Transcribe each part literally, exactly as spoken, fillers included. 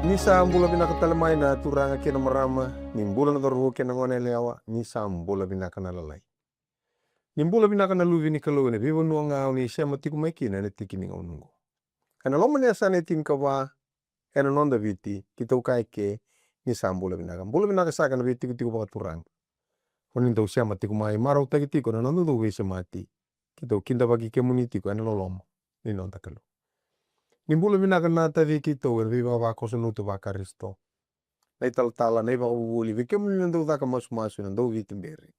Ni sa bula vinaka tale mai na turaga kei na marama, ni bula na cauravou kei na gone yalewa, ni sa bula vinaka na lalai. Ni bula vinaka na luve ni Kalou ena veivanua ga o ni sema tiko mai kina ena tiki ni gauna oqo. Ena loma ni yasana e tinikava ena noda Viti, keitou kaya eke, ni sa bula vinaka. Bula vinaka saka na veitikotiko vakaturaga. O ni dau sema tiko mai, marautaki tiko na noda dau veisemati. Keitou kidavaki kemuni tiko ena loloma ni noda Kalou. Ni bula vinaka na taci keitou ena veivakavakoso lotu vaKarisito, na italatala, na ivakavuvuli, vei kemuni na dau caka masumasu ena dau Viti beri.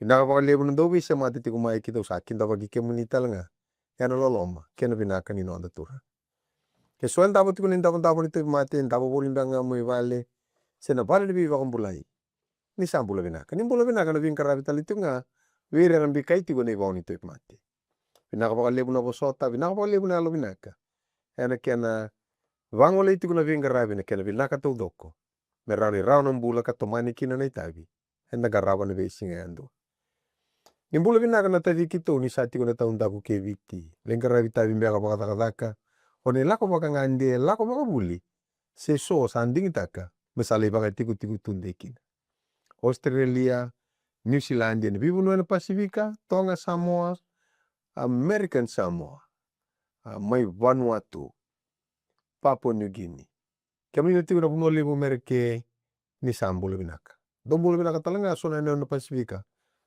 Vinaka vakalevu na dau veisemati tiko mai, keitou sa kidavaki kemuni tale ga ena loloma kei na vinaka ni noda Turaga. Ke so e davo tiko na idavodavo ni tauvimate, e davo voli beka ga mai vale se na vale ni veivakabulai, ni sa bula vinaka. Ni bula vinaka na veiqaravi tale tiko ga vei ira era bikai tiko ena ivau ni tauvimate. Vinaka vakalevu na vosota, vinaka vakalevu na yalovinaka ena kena vagolei tiko na veiqaravi, na kena vinaka taucoko, me rawa ni rawa na bula ka tomani kina na itavi eda qarava na veisiga yadua. Ni bula vinaka na taci keitou ni sa tiko ena taudaku kei Viti, lai qaravi itavi beka vakacakacaka, o ni lako vakagade, lako vakavuli, se so sa digitaka me sa lai vakatikotiko tudei kina. Australia, New Zealand, ena veivanua ena Pasifika, Toga, Samoa, American Samoa, a, mai Vanuatu, Papua New Guinea. Kemuni na tiko ena vanua levu Merika, ni sa bula vinaka. Dou bula vinaka tale ga so na yanuyanu na Pasifika,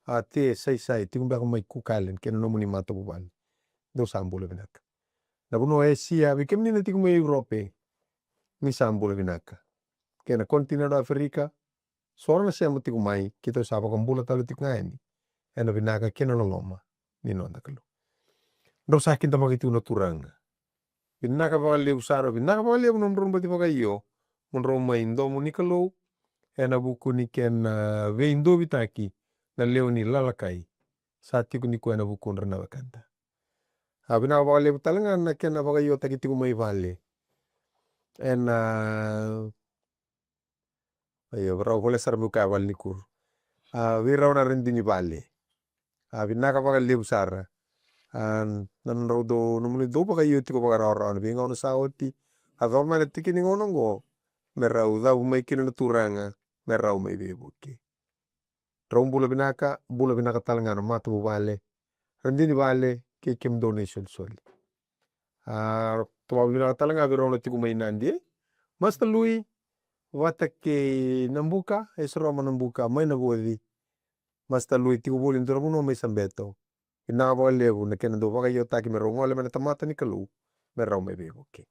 a, Te, Saisai, tiko beka mai Cook Island kei na nomuni matavuvale. Dou sa bula vinaka. Na vanua o Esia, vei kemuni na tiko mai Europe, ni sa bula vinaka. Kei na continent o Africa, so era na sema tiko mai, keitou sa vakabula tale tiko ga yani ena vinaka kei na loloma ni noda Kalou. Drau sa kidavaki tiko na Turaga. Vinaka vakalevu sara, vinaka vakalevu na nomudrau bati vakaio, mo drau mai domo ni Kalou ena vuku ni kena veidovitaki na lewe ni lalakai sa tiko nikua ena vukudra na wekada. A, vinaka vakalevu tale ga na kena vakaiotaki tiko mai vale ena, io, rau vole sara meu kaya vale ni kuru. A, vei rau na radini vale, a, vinaka vakalevu sara. A, na nodrau dau, nomuni dau vakaio tiko vakarawarawa na veigauna sa oti, a, cava mai na tiki ni gauna oqo, me rau cavu mai kina na Turaga, me rau mai veivuke. Drau bula vinaka, bula vinaka tale ga na matavuvale, radini vale, kei kemudou na isolisoli. A, tou vakavinavinaka tale ga vei rau na tiko mai Nadi, e, Master Lui vata kei Nabuka, e, Soroma Nabuka mai Navoci. Master Lui tiko voli e dua na vanua mai Sabeto. Vinaka vakalevu na kena dau vakaiotaki me rau gole mai na tamata ni Kalou, me rau mai veivuke.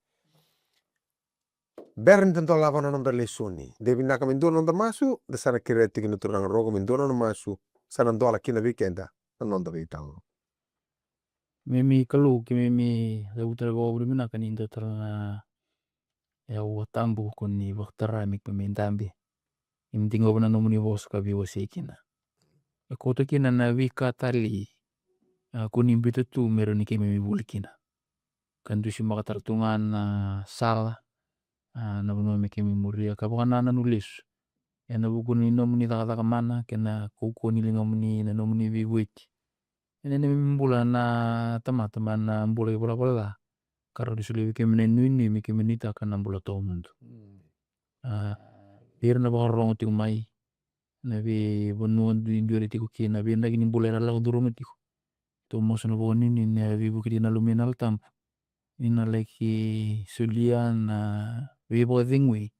Bera ni da dolava na noda lesoni, de vinaka me dua na noda masu, da sa na kerea tiko na Turaga Roko me dua na nona masu, sa na dola kina vei keda na noda veitalanoa. Keimami Kalou, keimami cavuta na vakavinavinaka ni dua tale na yau tabu ko ni vakatara me keimami dabe. Keimami digova na nomuni vosa ka veiwasei kina. E koto kina na veika talei, a, ko ni biuta tu me rawa ni keimami vuli kina. Ka dusimaka tale tu ga na sala, a, na vanua me keimami muria, ka vakanananu lesu ena vuku ni nomuni cakacaka mana kei na kaukauwa ni ligamuni, na nomuni veivueti ena neimami bula na tamata, mai na bula ivalavala ca, ka rawa ni solia vei keimami na inuinui me keimami nuitaka na bula tawamudu. A, vei ira na vakarorogo tiko mai na veivanua duidui era tiko kina, veidraki ni bula era lako curuma tiko, tou masu ena vakanuinui ni na veivuke tiko na Yalomuni na Yalo Tabu, ni na laki solia na veivakacegui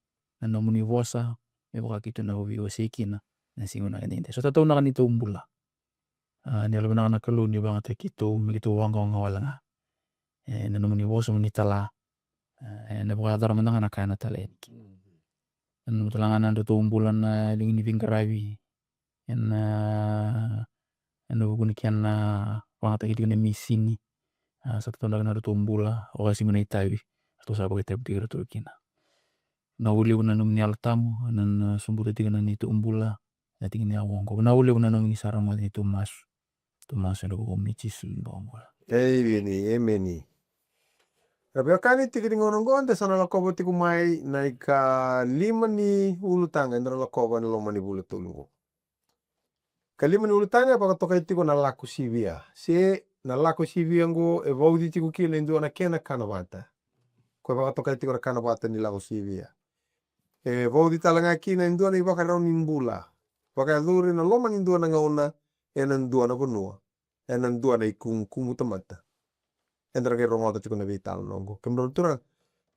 na nomuni vosa, me vaka keitou na veiwasei kina na siga vinaka edaidai. Sa tataunaka ni tou bula. A, ni yalovinaka na Kalou ni vakayagataki keitou me keitou vaqawaqawa wale ga ena nomuni vosa mo ni tala. E, ena vakayacora mada ga na ka ena tala yani kina. Ena nomu tala ga na nodratou bula na liga ni veiqaravi ena, ena vuku ni kena vakayagataki tiko na misini. A, sa tataunaka na nodratou bula, o a sega na itavi ratou sa vakaitavi tiko iratou kina. Vinaka vakalevu na nomuni Yalo Tabu ena, ena sobuta tiko na neitou bula ena tiki ni aua oqo. Vinaka vakalevu na nomuni sa rogoca neitou masu. Tou masu ena vuku i Jisu na iVakabula. Emeni, emeni. Ra veiwekani, tiki ni gauna oqo eda sa na lakova tiko mai na ikalima ni ulutaga eda na lakova ena loma ni vula tolu oqo. Kalima ni ulutaga e vakatokai tiko na Lako Sivia, se na Lako Sivia oqo e vauci tiko kina e dua na kena kana vata. ko e vakatokai tiko na kana vata ni lako sivia. E vauci tale ga kina e dua na ivakarau ni bula vakayacori na loma ni dua na gauna ena dua na vanua, ena dua na ikumukumu tamata. Eda na qai rogoca tiko na veitalanoa oqo. Kemudrau na turaga,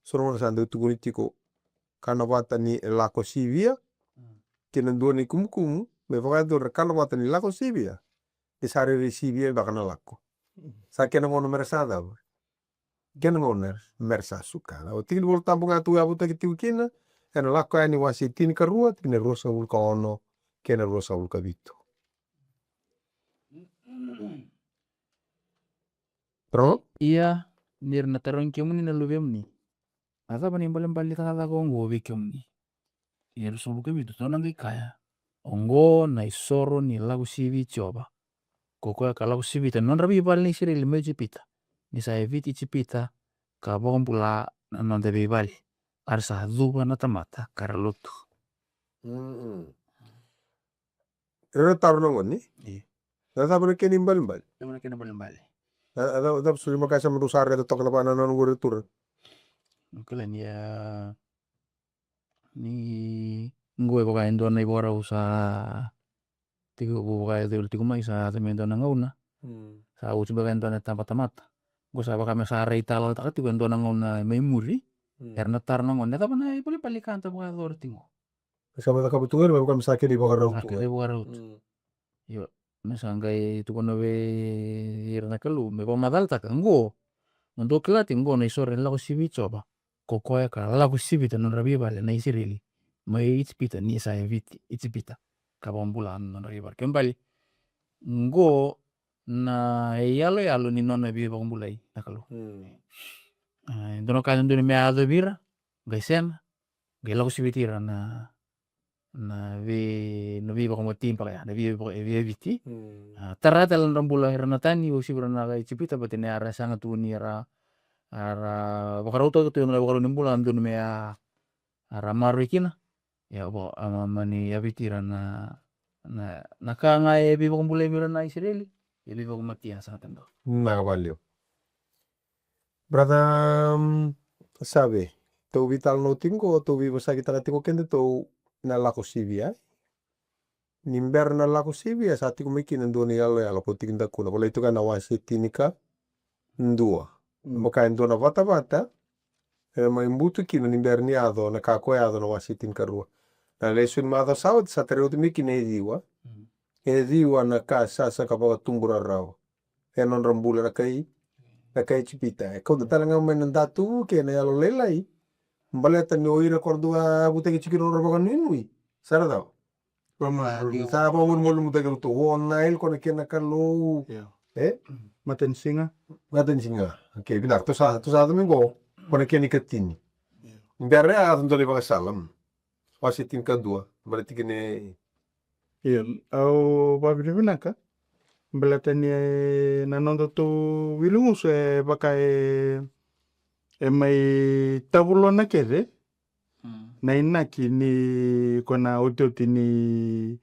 so na gauna sa dau tukuni tiko kana vata ni lako sivia kei na dua na ikumukumu, me vakayacori na kana vata ni lako sivia. Ni sa rairai sivia beka na lako. Sa kena gauna mera sa cava? Kena gauna mera sa suka. Na tiki ni Volatabu ga tu yavutaki tiko kina ena Lako Yani wase tinikarua, tikina ruasagavulu ka ono kei na ruasagavulu ka vitu. Turaga? Ia, ni ra na tarogi kemuni na luvemuni, a cava na ibalebale ni cakacaka oqo vei kemuni? Ia, ruasagavulu ka vitu, tou na qai kaya, oqo na isoro ni lako sivi i Jiova, ko koya ka lako sivita na nodra veivale na Isireli mai Ijipita, ni sa yaviti Ijipita ka vakabula na noda veivale. A ra sa cuva na tamata ka ra lotu. Mm-mm. Ira na taro na gone. Io. Na cava na kena ibalebale? Cava na kena ibalebale? Na, na, na, na, sori, maka sa madu sa reta toka na vana na noqu ira tura. Kila ni a, ni qo e vaka e dua na ivakarau sa tiko, vu vaka e ceu tiko mai, sa yaco me dua na gauna. Mm. Sa uci beka e dua na tabatamata. Qo sa vaka me sa rai talataka tiko e dua na gauna mai muri. Mm. Era na taro na gone, na cava na ibalebale ka da vakayacora tiko? Sa mai cakava tu ga me vaka me sa kena ivakarau tu. Sa kena ivakarau tu. Mm. Io, me sa qai tukuna vei ira na Kalou me vakamacalataka, qo, mo dou kila tiko, qo na isoro ni lako sivi i Jiova, ko koya ka lako sivita na nodra veivale na Isireli mai Ijipita, ni sa yaviti Ijipita ka vakabula na nodra veivale. Kena ibalebale, qo na iyaloyalo ni nona veivakabulai na Kalou. Mm. A, e dua na ka e dodonu me yaco vei ira, qai sega, qai lako siviti ira na, na vei, na veivakamatei beka ya, na veivaka-, veiyaviti. Mm. A, tara tale na nodra bula era na tani, uasivi ira na kai Ijipita, baleta ni era sega tu ni ra, ra vakarautaka tu e dua na ivakarau ni bula e dodonu me a, ra maroroi kina. Ia, vo, a, ma, mani yaviti ira na, na, na ka ga e veivakabulai vei ira na Isireli, e veivakamatea sara tale. Vinaka vakalevu. Brother, um, Save, tou veitalanoa tiko qo, tou veivosakitaka tiko kedatou na lako sivia. Ni bera na lako sivia, sa tiko mai kina dua na iyaloyalo ko tiki dakuna, volai tu ga na wase tinikadua. Mm. Vaka e dua na vatavata, e mai butu kina ni bera ni yaco na ka ko yaco na wase tinikarua. Na lesoni macawa sa oti sa tarai oti mai kina e ciwa. Mm. E ciwa na ka sa saka vakatubu rarawa e nodra bula na kai, na kai Ijipita. E kauta tale ga mai na datu kei na yalolailai. Baleta ni o ira ko ra dau yavutaki tiko na nodra vakanuinui. Sa ra cava? Sa vakamalumalumutaki ratou o Nail ko na kena kalou. Io. E? Matanisiga. Matanisiga. Okay, vinaka. Tou sa, tou sa yaco mai qo. Ko na kena ikatini. Io. Bera ya, yaco dua na ivakasala. Wase tinikadua, baleta kina. Io, au vakavinavinaka. Baleta ni, e, na nodatou wili gusu e vaka e, e mai tavulona kece. Mm. Na inaki ni ko na otioti ni,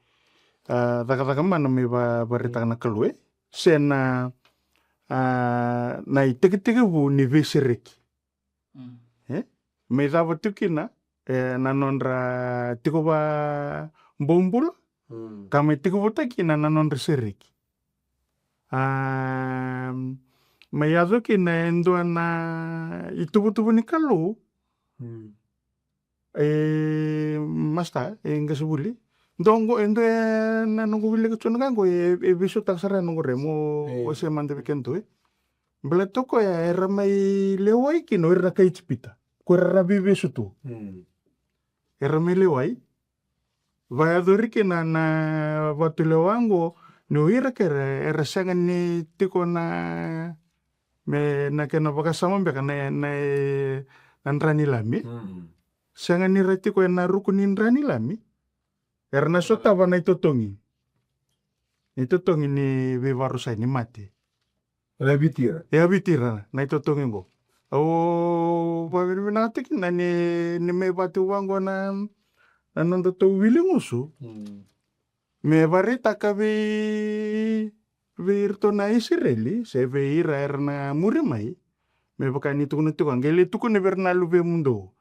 a, cakacaka mana me va-, vakaraitaka na Kalou, e. Se na, a, na itekitekivu ni veisereki. Mm. E? Me cava tiko kina, e, na nodra tiko vakabobula, mm, ka me tiko vata kina na nodra sereki. A, me yaco kina e dua na ituvatuva ni Kalou. Mm. E, masta, e qasivuli. Dua qo, e dua e na noqu wilika tu na ka qo, e, e veisautaka sara na noqu rai mo, e, wasea mada vei keda tu, e. Baleta o koya era mai lewai kina o ira na kai Ijipita. Ko ira era veiveisotu. Mm. Era mai lewai. Vakayacori kina na vatulewa qo, ni o ira kece era sega ni tiko na, me na kena vakasama beka na, na, na dra ni lami. Mm. Sega ni ra tiko ena ruku ni dra ni lami. Era na sotava na itotogi. Na itotogi ni veivakarusai ni mate. E a viti ira. E a viti ira na itotogi qo. Au vakavinavinaka tiko kina ni, ni mai vatu vaqo na, na nodatou wili gusu. Mm. Me vakaraitaka vei, vei iratou na Isireli, se vei ira era na muri mai, Me vaka ni tukuna tiko, qai lai tukuna vei ira na luvemudou.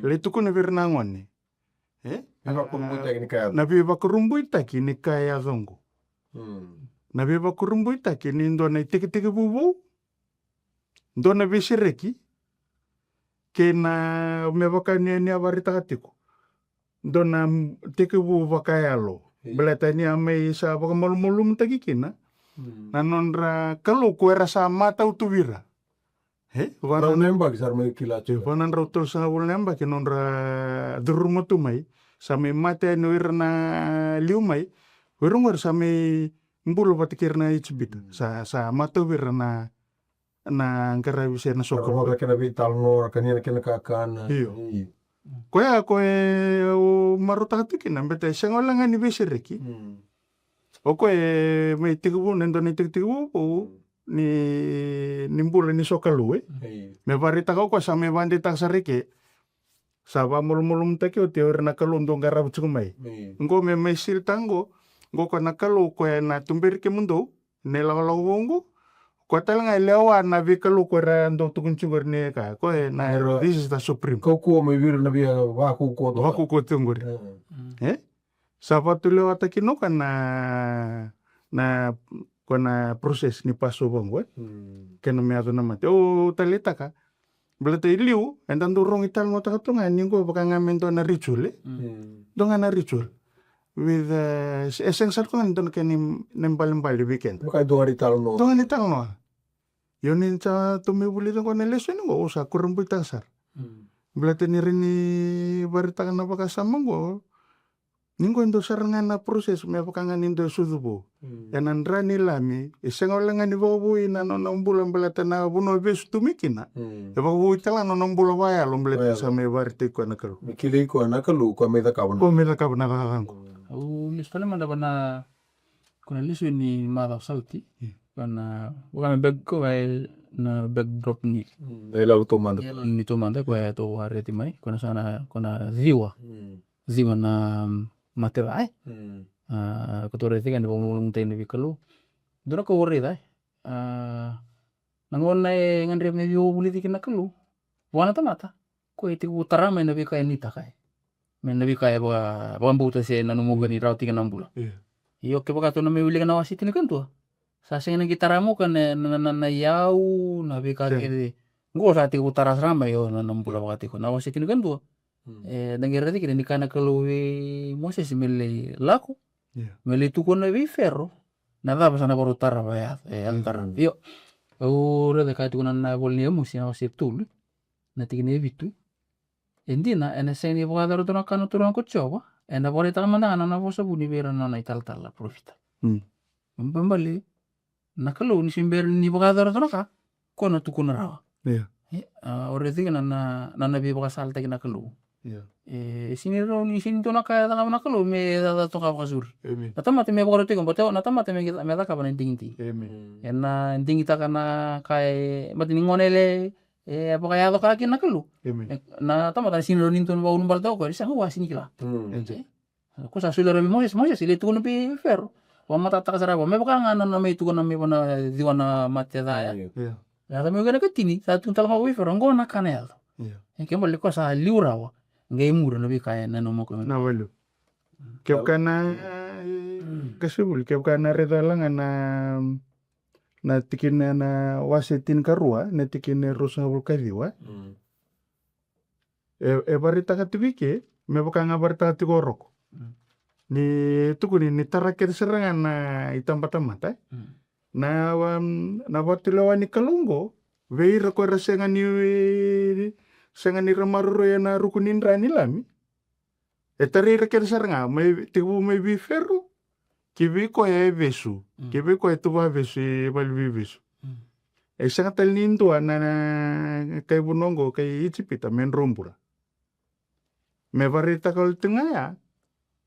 Lai tukuna vei ira na gone. E? Na veivakurabuitaki ni ka yaco. Na veivakurabuitaki ni ka yaco oqo. Na veivakurabuitaki ni dua na itekitekivu vou. Dua na veisereki. Kei na me vaka ni a vakaraitaka tiko. Dua na tekivu vakayalo. Baleta ni a mai sa vakamalumalumutaki kina na nodra Kalou ko era sa matau tu vei ira. E? Rau na yabaki sa ra mai kila tu. Va na drau tolusagavulu na yabaki nodra curuma tu mai. Sa mai mate yani o ira na liu mai. O ira oqori sa mai bula vata kei ira na Ijipita. Sa, sa matau vei ira na na qaravi se na soka. Ra kena veitalanoa, ra kania na kena kakana. Io. Koya, koya au marautaka tu kina, baleta e sega wale ga ni veisereki. O koya e mai tekivu, na dua na itekitekivu vou ni, ni bula ni sokalou, e. Me vakaraitaka o koya sa mai vakadeitaka sara i ke. Sa vakamalumalumutaki oti o ira na kalou dou qarava tiko mai. Qo me mai silitaka qo, qo koya na Kalou koya na tuberi kemudou, na ilakolako vou qo. Koya tale ga e lewa na veikalou ko era dau tukuni tiko ni ka. Ko e na, this is the supreme. Kaukauwa mai vei ira na via vakaukauwa toka. Vakaukauwa tiko qori. E? Sa vakatulewataki noka na, na, ko na process ni Passover qo, e? Kena me yaco na mate. O taleitaka. Baleta i liu, eda dau rogo italanoataka tu ga ni qo vaka ga me dua na ritual, e? Dua ga na ritual. With, e sega sara tu ga ni dua na kena na ibalebale vei keda. Vaka e dua ga na italanoa. Dua ga na italanoa. Io ni sa tou mai vulica qo na lesoni qo, au sa kurabuitaka sara. Baleta ni rawa ni vakaraitaka na vakasama qo. Ni qo e dua sara ga na process me vaka ga ni dua e sucu vou. Ena dra ni lami, e sega wale ga ni vakavoui na nona bula baleta na vanua e vesu tu mai kina. E vakavoui tale ga na nona bula vakayalo baleta sa mai vakaraitaki koya na Kalou. Me kilai koya na Kalou, koya mai cakava na. Koya mai cakava na cakacaka qo. Au lesu tale mada vana, ko na lesu ni macawa sa oti. Ko na, vaka me back, ko na backdrop ni. Na ilalo taumada. Ilalo ni taumada, ko e tou a reti mai, ko na sa na, ko na ciwa. Ciwa na mate ca, e? A, ko tou raica ga ni vakamalumalumutaki na veikalou. Dua na ka au raica, e? A, na gauna e gadreva me veivulici kina na Kalou. Vua na tamata, ko e tekivu tara mai na veika e nuitaka, e. Me na veika e vaka, vakabauta se na nomu ka ni rawa tiko na bula. Io, kevaka tou na mai wilika na wase tinikadua. Sa sega ni qai tara mo ka na, na, na, na iyau, na veika kece. Qo sa tekivu tara sara mai o na, na bula vakatiko. Na wase tinikadua. E, da qai raica kina ni kaya na Kalou vei Mosese me lai lako, me lai tukuna vei Fero na cava sa na vakarau tarava e yaco, e yaco tarava. Io, au raica ka tukuna na ivola ni Emosi na wase tolu, na tikina e vitu. E dina, ena sega ni vakayacora tu na ka na Turaga ko Jiova, ena vakaraitaka mada ga na nona vosa vuni vei ira na nona italatala na parofita. Baleta na Kalou ni se bera ni vakayacora tu na ka, ko na tukuna rawa. Io. E, a, o raica kina na, na, na veivakasalataki na Kalou. Io. E, sega ni rawa ni sega ni dua na ka e cakava na Kalou me cakacaka toka vakasuri. Na tamata me vakarau tiko, baleta na tamata me, me cakava na digidigi. Ena digitaka na ka e, baleta ni gone le, e vakayaco ka kina na Kalou. E, na tamata na sega ni rawa ni dua na vakaulubaletaka o koya, sega, au a sega ni kila. E, Ko sa solia rawa vei Moses, Moses, lai tukuna vei Fero. Vakamatatataka sara vua, me vaka ga na nona mai tukuna mai vua na ciwa na mate ca ya. Io. Io. Yaco mai kena ikatini, sa tukuna tale ga vei Fero, qo na ka na yaco. Io. E kena ibalebale ko sa liu rawa, qai muri na veika e nanuma ko. Na valiu. Kevaka na, e, qasenivuli, kevaka na raica tale ga na, na tikina na wase tinikarua, na tikina e ruasagavulu ka ciwa. Mm. E, e vakaraitaka tiko i ke, me vaka ga vakaraitaka tiko o Roko. Mm. Ni tukuni, ni tara kece sara ga na itabatamata, e? Mm. Na, um, na vakatulewa ni Kalou oqo, vei ira ko ira sega ni, sega ni ra maroroi ena ruku ni dra ni Lami. E tarai ira kece sara ga, mai, tekivu mai vei Fero, ki vei koya e vesu, mm, ki vei koya e tu vakavesu, e valeniveivesu. Mm. E sega tale ni dua na, na kai vanua oqo, kai Ijipita, me drau bula. Me vakaraitaka tale tu ga ya,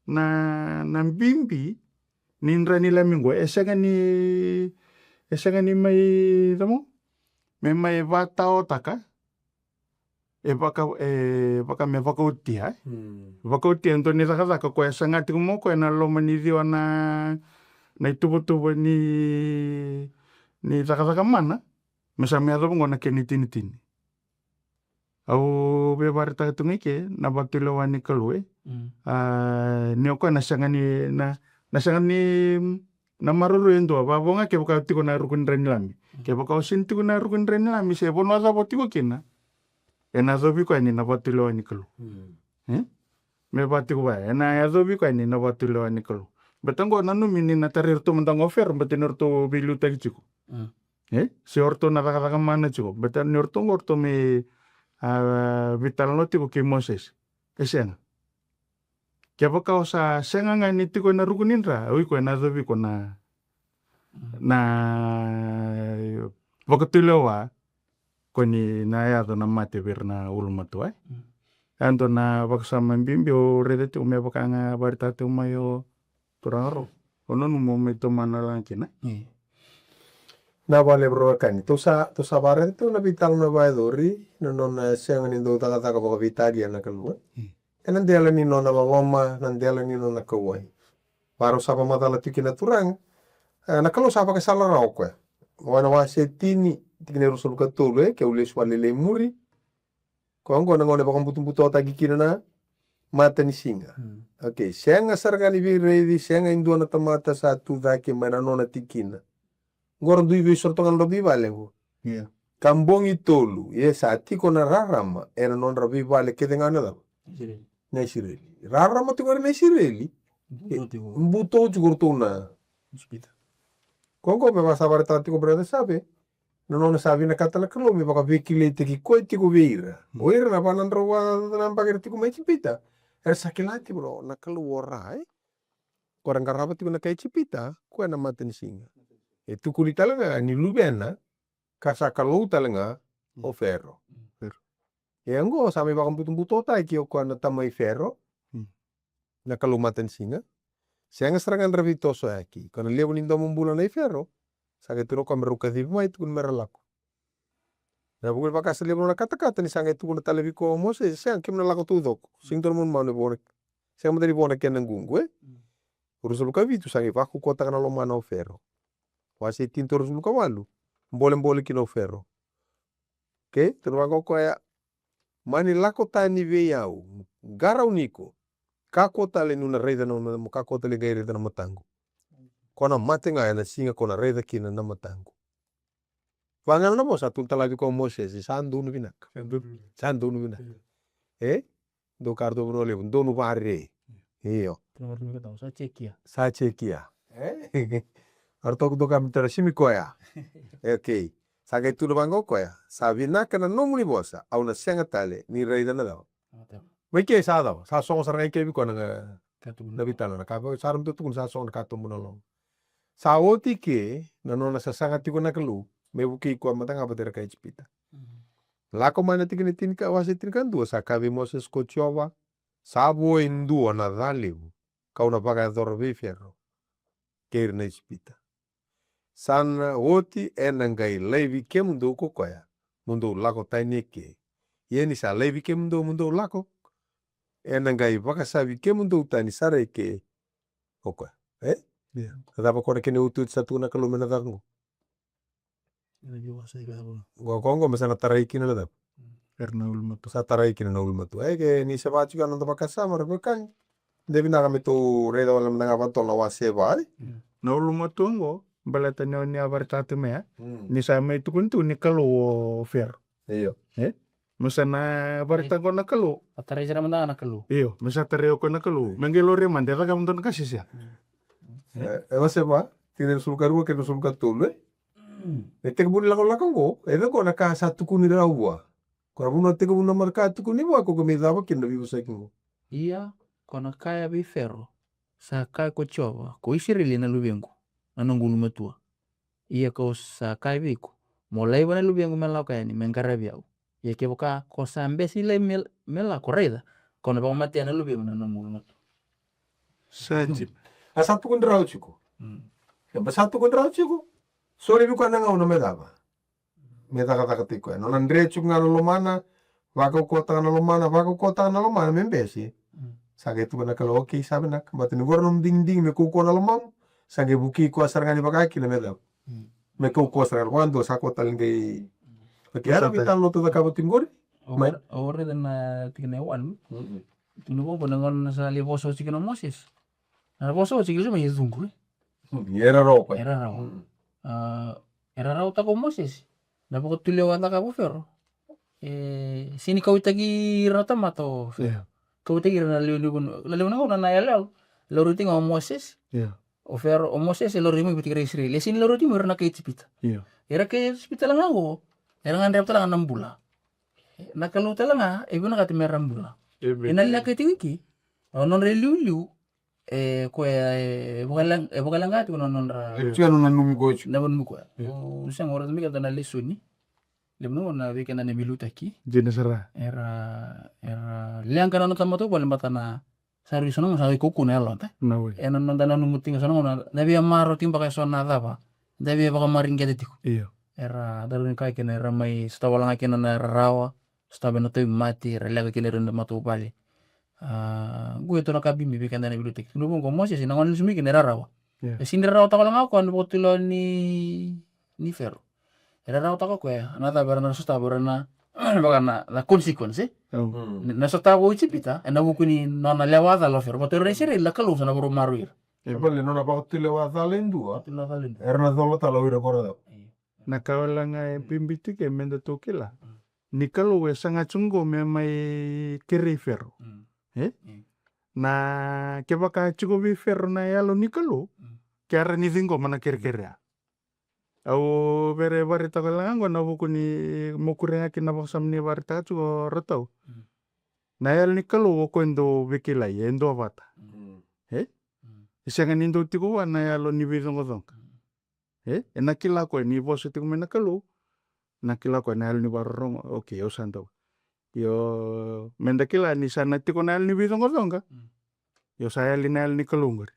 na, na bibi ni dra ni Lami oqo, e sega ni, e sega ni mai, cava? Me mai vakataotaka, e vaka, e vaka me vakaotia, e? Mm. Vakaotia e dua ni cakacaka koya e saga tiko mai o koya ena loma ni ciwa na, na ituvatuva ni, ni cakacaka mana. Me sa me yacova qo na kena itinitini. Au via vakaraitaka tu ga i ke na vakatulewa ni Kalou, e. Mm. A, ni o koya na sega ni, na, na sega ni, na maroroi e dua, vavo ga kevaka o tiko na ruku ni dra ni lami. Mm. Kevaka o sega ni tiko na ruku ni dra ni lami, se vanua cava o tiko kina, ena yacovi koya ni na vakatulewa ni Kalou. Mm. E? Me vakatiko vaya, ena yacovi koya ni na vakatulewa ni Kalou. Beta qo nanumi ni na tarai iratou mada ga o Fero, beta ni ratou veiliutaki tiko. Mm. E? Se o ratou na cakacaka mana tiko. Beta ni o ratou qo o ratou me, a, veitalanoa tiko kei Moses. E sega. Kevaka o sa sega ga ni tiko ena ruku ni dra, o iko ena yacovi iko na, na vakatulewa, ko ni na yaco na mate vei ira na ulumatua, e? Mm. E dua na vakasama bibi au raica tiko me vaka ga vakaraitaka tiko mai o turaga rau. O nanuma me tomana laga kina. Mm. Na vale bro kani. Tou sa, tou sa vakaraica tiko na veitalanoa vakayacori, na nona sega ni dau cakacaka vakaveitalia na Kalou, e? Mm. Ena dela ni nona loloma, na dela ni nona kauwai. Varau sa vakamacala tiko kina turaga. E, na Kalou sa vakasala rawa o koya. Vua na wase tini, tikina e ruasagavulu ka tolu, e, ke au lesu vakalailai muri. Koya qo na gauna e vakabutobutotaki kina na mata ni siga. Mm. Okay, sega sara ga ni veiraici, sega e dua na tamata sa tu cake mai na nona tikina. Qo ra dui veisorotoga na nodra veivale qo. Ia. Ka bogi tolu, ia sa tiko na rarama ena nodra veivale kece ga na cava? Isireli. Na Isireli. Rarama tiko era na Isireli. Buto tiko. Buto tiko ratou na. Hospital. Koya qo me vaka sa vakaraitaka tiko brother Save, na nona sa vinakata na Kalou me vakaveikilaitaki koya tiko vei ira. Mm. O ira na va na drau va na baki era tiko mai Ijipita. Era sa kila tiko na Kalou o Ra, e? Ko ra qarava tiko na kai Ijipita, koya na matanisiga. E tukuni tale ga ni luvena, ka sa kalou tale ga o Fero. Fero. E oqo sa mai vakabutobutotaki o koya na tamai Fero. Mm. Na kalou matanisiga. Sega sara ga ni ra veitosoyaki. Ko na levu ni domobula nei Fero. Sa qai tukuna o koya me rau kacivi mai, tukuna me ra lako. Na vuku ni vakasala levu na katakata ni sa qai tukuna tale vei koya o Mosese, sega, kemuni na lako taucoko. Sega ni dua na manumanu e vo na, sega mada ni vo na kena ququ, e? Mm. Ruasagavulu ka vitu, sa qai vakaukauwataka na lomana o Fero. Wase tini, ruasagavulu ka walu. Bolebole kina o Fero. Okei, tukuna vaqo o koya, mani lako tani vei au, qarauni iko. Kakua tale niu na raica na, mo kakua tale qai raica na mataqu. Ko na mate ga ena siga ko na raica kina na mataqu. Vagana na vosa, tukuna tale vei koya o Mosese, sa donu vinaka. Sa donu vinaka. Sa donu vinaka. Io. E? Dou ka ratou vanua levu, donu vare. Io. Sa cekia. Sa cekia. E? Ratou dou ka me tara simi koya. E, okei. Sa qai tukuna vaqo o koya. Sa vinaka na nomuni vosa, au na sega tale ni raica na cava. Mai ke sa cava, sa sogo sara ga i ke vei koya na, na veitala na ka, sa ra mada tukuna sa sogo na ka tobu na loma. Sa oti ke na nona sasaga tiko na Kalou me vukei koya mada ga vata kei ira kai Ijipita. Mm. Lako mai na tikina tinika, wase tinikadua, sa kaya vei Mosese ko Jiova, sa vo e dua na ca levu, kau na vakayacora vei Fero kei ira na Ijipita. Sa na oti ena qai laivi kemudou ko koya, mo dou lako tani eke. Ia ni sa laivi kemudou mo dou lako, ena qai vakasavi kemudou tani sara eke ko koya. E? Ia. Na cava ko na kena iotioti sa tukuna na Kalou me na caka qo? Ena veiwasei ka cava? Qo, qo, qo me sa na tarai kina na cava? Era na ulumatua. Sa tarai kina na ulumatua. E, ke ni sa vaka tiko na noda vakasama, ra veiwekani. De vinaka me tou raica wale mada ga vakatotolo na wase va, e? Na ulumatua qo, baleta ni o ni a vakaraitaka tu mai, e? Mm. Ni sa mai tukuni tu ni kalou o Fero. Io. E? Me sa na vakaraitaka qo na Kalou. A tarai sara mada ga na Kalou. Io, me sa tarai o koya na Kalou. Me qai laurai mada, e caka mada na ka se sega. Mm. E, e wase va, tikina ruasagavulu ka rua kei na ruasagavulu ka tolu, e? Mm. E tekivu ni lakolako qo, e vei koya na ka sa tukuni rawa vua. Ko na vanua tekivu na mada ka tukuni vua, ko koya me cava kina na veivosaki qo. Ia, ko na kaya vei Fero, sa kaya ko Jiova, ko Isireli na luvequ, na noqu ulumatua. Ia kau sa kaya vei iko, mo laiva na luvequ me lako yani, me qaravi au. Ia kevaka ko sa bese laiva me, me lako, raica, kau na vakamatea na luvequ na nomu ulumatua. Sa ji-, a sa tukuni rawa tiko. Mm. E ba sa tukuni rawa tiko. Soli vei koya na gauna me cava. Me cakacakataki koya. Nona dre tiko ga na lomana, vakaukauwataka na lomana, vakaukauwataka na lomana me bese. Mm. Sa qai tukuna na Kalou, okei, sa vinaka. Baleta ni qori nomu digidigi me kaukauwa na lomamu, sa qai vukei koya sara ga ni vaka kina me cava. Mm. Me kaukauwa sara ga vakadua, sa koya tale qai. Okei, era veitalanoa tu cakava tiko qori. Mai. Au raica na tikina e one. Tukuna vaqo na gauna sa lai vosa oti kina o Moses. Na vosa oti kina mai e cuqu, e? Era rawa koya. Era rawa. A, era rawataka o Moses na vakatulewa cakava o Fero. E sini kauaitaki ira na tamata o Fero. Kauaitaki ira na lewe ni vanua, na lewe ni vanua na iyaloyalo. Laurai tiko ga o Moses. O Fero, o Moses e laurai mai vei ira na Isireli. E sini laurai tiko mai ira na kai Ijipita. Ira kai Ijipita tale ga qo era gadreva tale ga na bula. Na Kalou tale ga e vinakata me ra bula. Ena leqa tiko i ke, o nodra iliuliu. E koya e vakaleqa, e vakaleqa tiko na nodra. Tiko na nanumi koya. Na nanumi koya. Au sega, au raica mai keda na lesoni. Levu na gauna vei keda na veiliutaki. Dina sara. Era, era leqa na nona tamata vale baleta na sa rui so na gauna sa rui kaukaua na yaloda. Ena noda nanuma tiko ga so na gauna na via marau tiko beka eso na cava da via vakamareqeta tiko. Era, da rui kaya kina era mai sotava wale ga kina na rarawa, sotava na tauvimate, era leqa kina ira na matavuvale. A, qo e dua na ka bibi vei keda na veiliutaki. Tukuna vaqo o Moses, na gauna lesu mai kina e rarawa. E sini rarawataka wale ga o koya na vakatulewa ni, ni Fero. E rarawataka o koya na cava era na sotava, era na, vaka na, na consequence, e? Na sotava o Ijipita ena vuku ni nona lewa cala o Fero. Vata ira na Isireli na Kalou sa na vakamaroroi ira. E vale nona vakatulewa cala e dua. Era na cola tale o ira ko ra cava. Na ka wale ga e bibi tiko e meda tou kila ni Kalou e saga tiko qo me mai kerei Fero. E? Na kevaka e tiko vei Fero na yalo ni Kalou, ke a rawa ni ciqoma na kerekere ya. Au vere vakaraitaka wale ga qo na vuku ni mo kuria ga kina na vakasama ni vakaraitaka tiko o Ratau. Na yalo ni Kalou o koya e dau veikilai, e dua vata. E? E sega ni dau tiko vua na yalo ni veicoqacoqa. E, ena kila koya ni vosa tiko mai na Kalou. Na kila koya na yalo ni vakarorogo. Okei, au sa dau. Io, meda kila ni sa na tiko na yalo ni veicoqacoqa. Io, sa yali na yalo ni Kalou qori.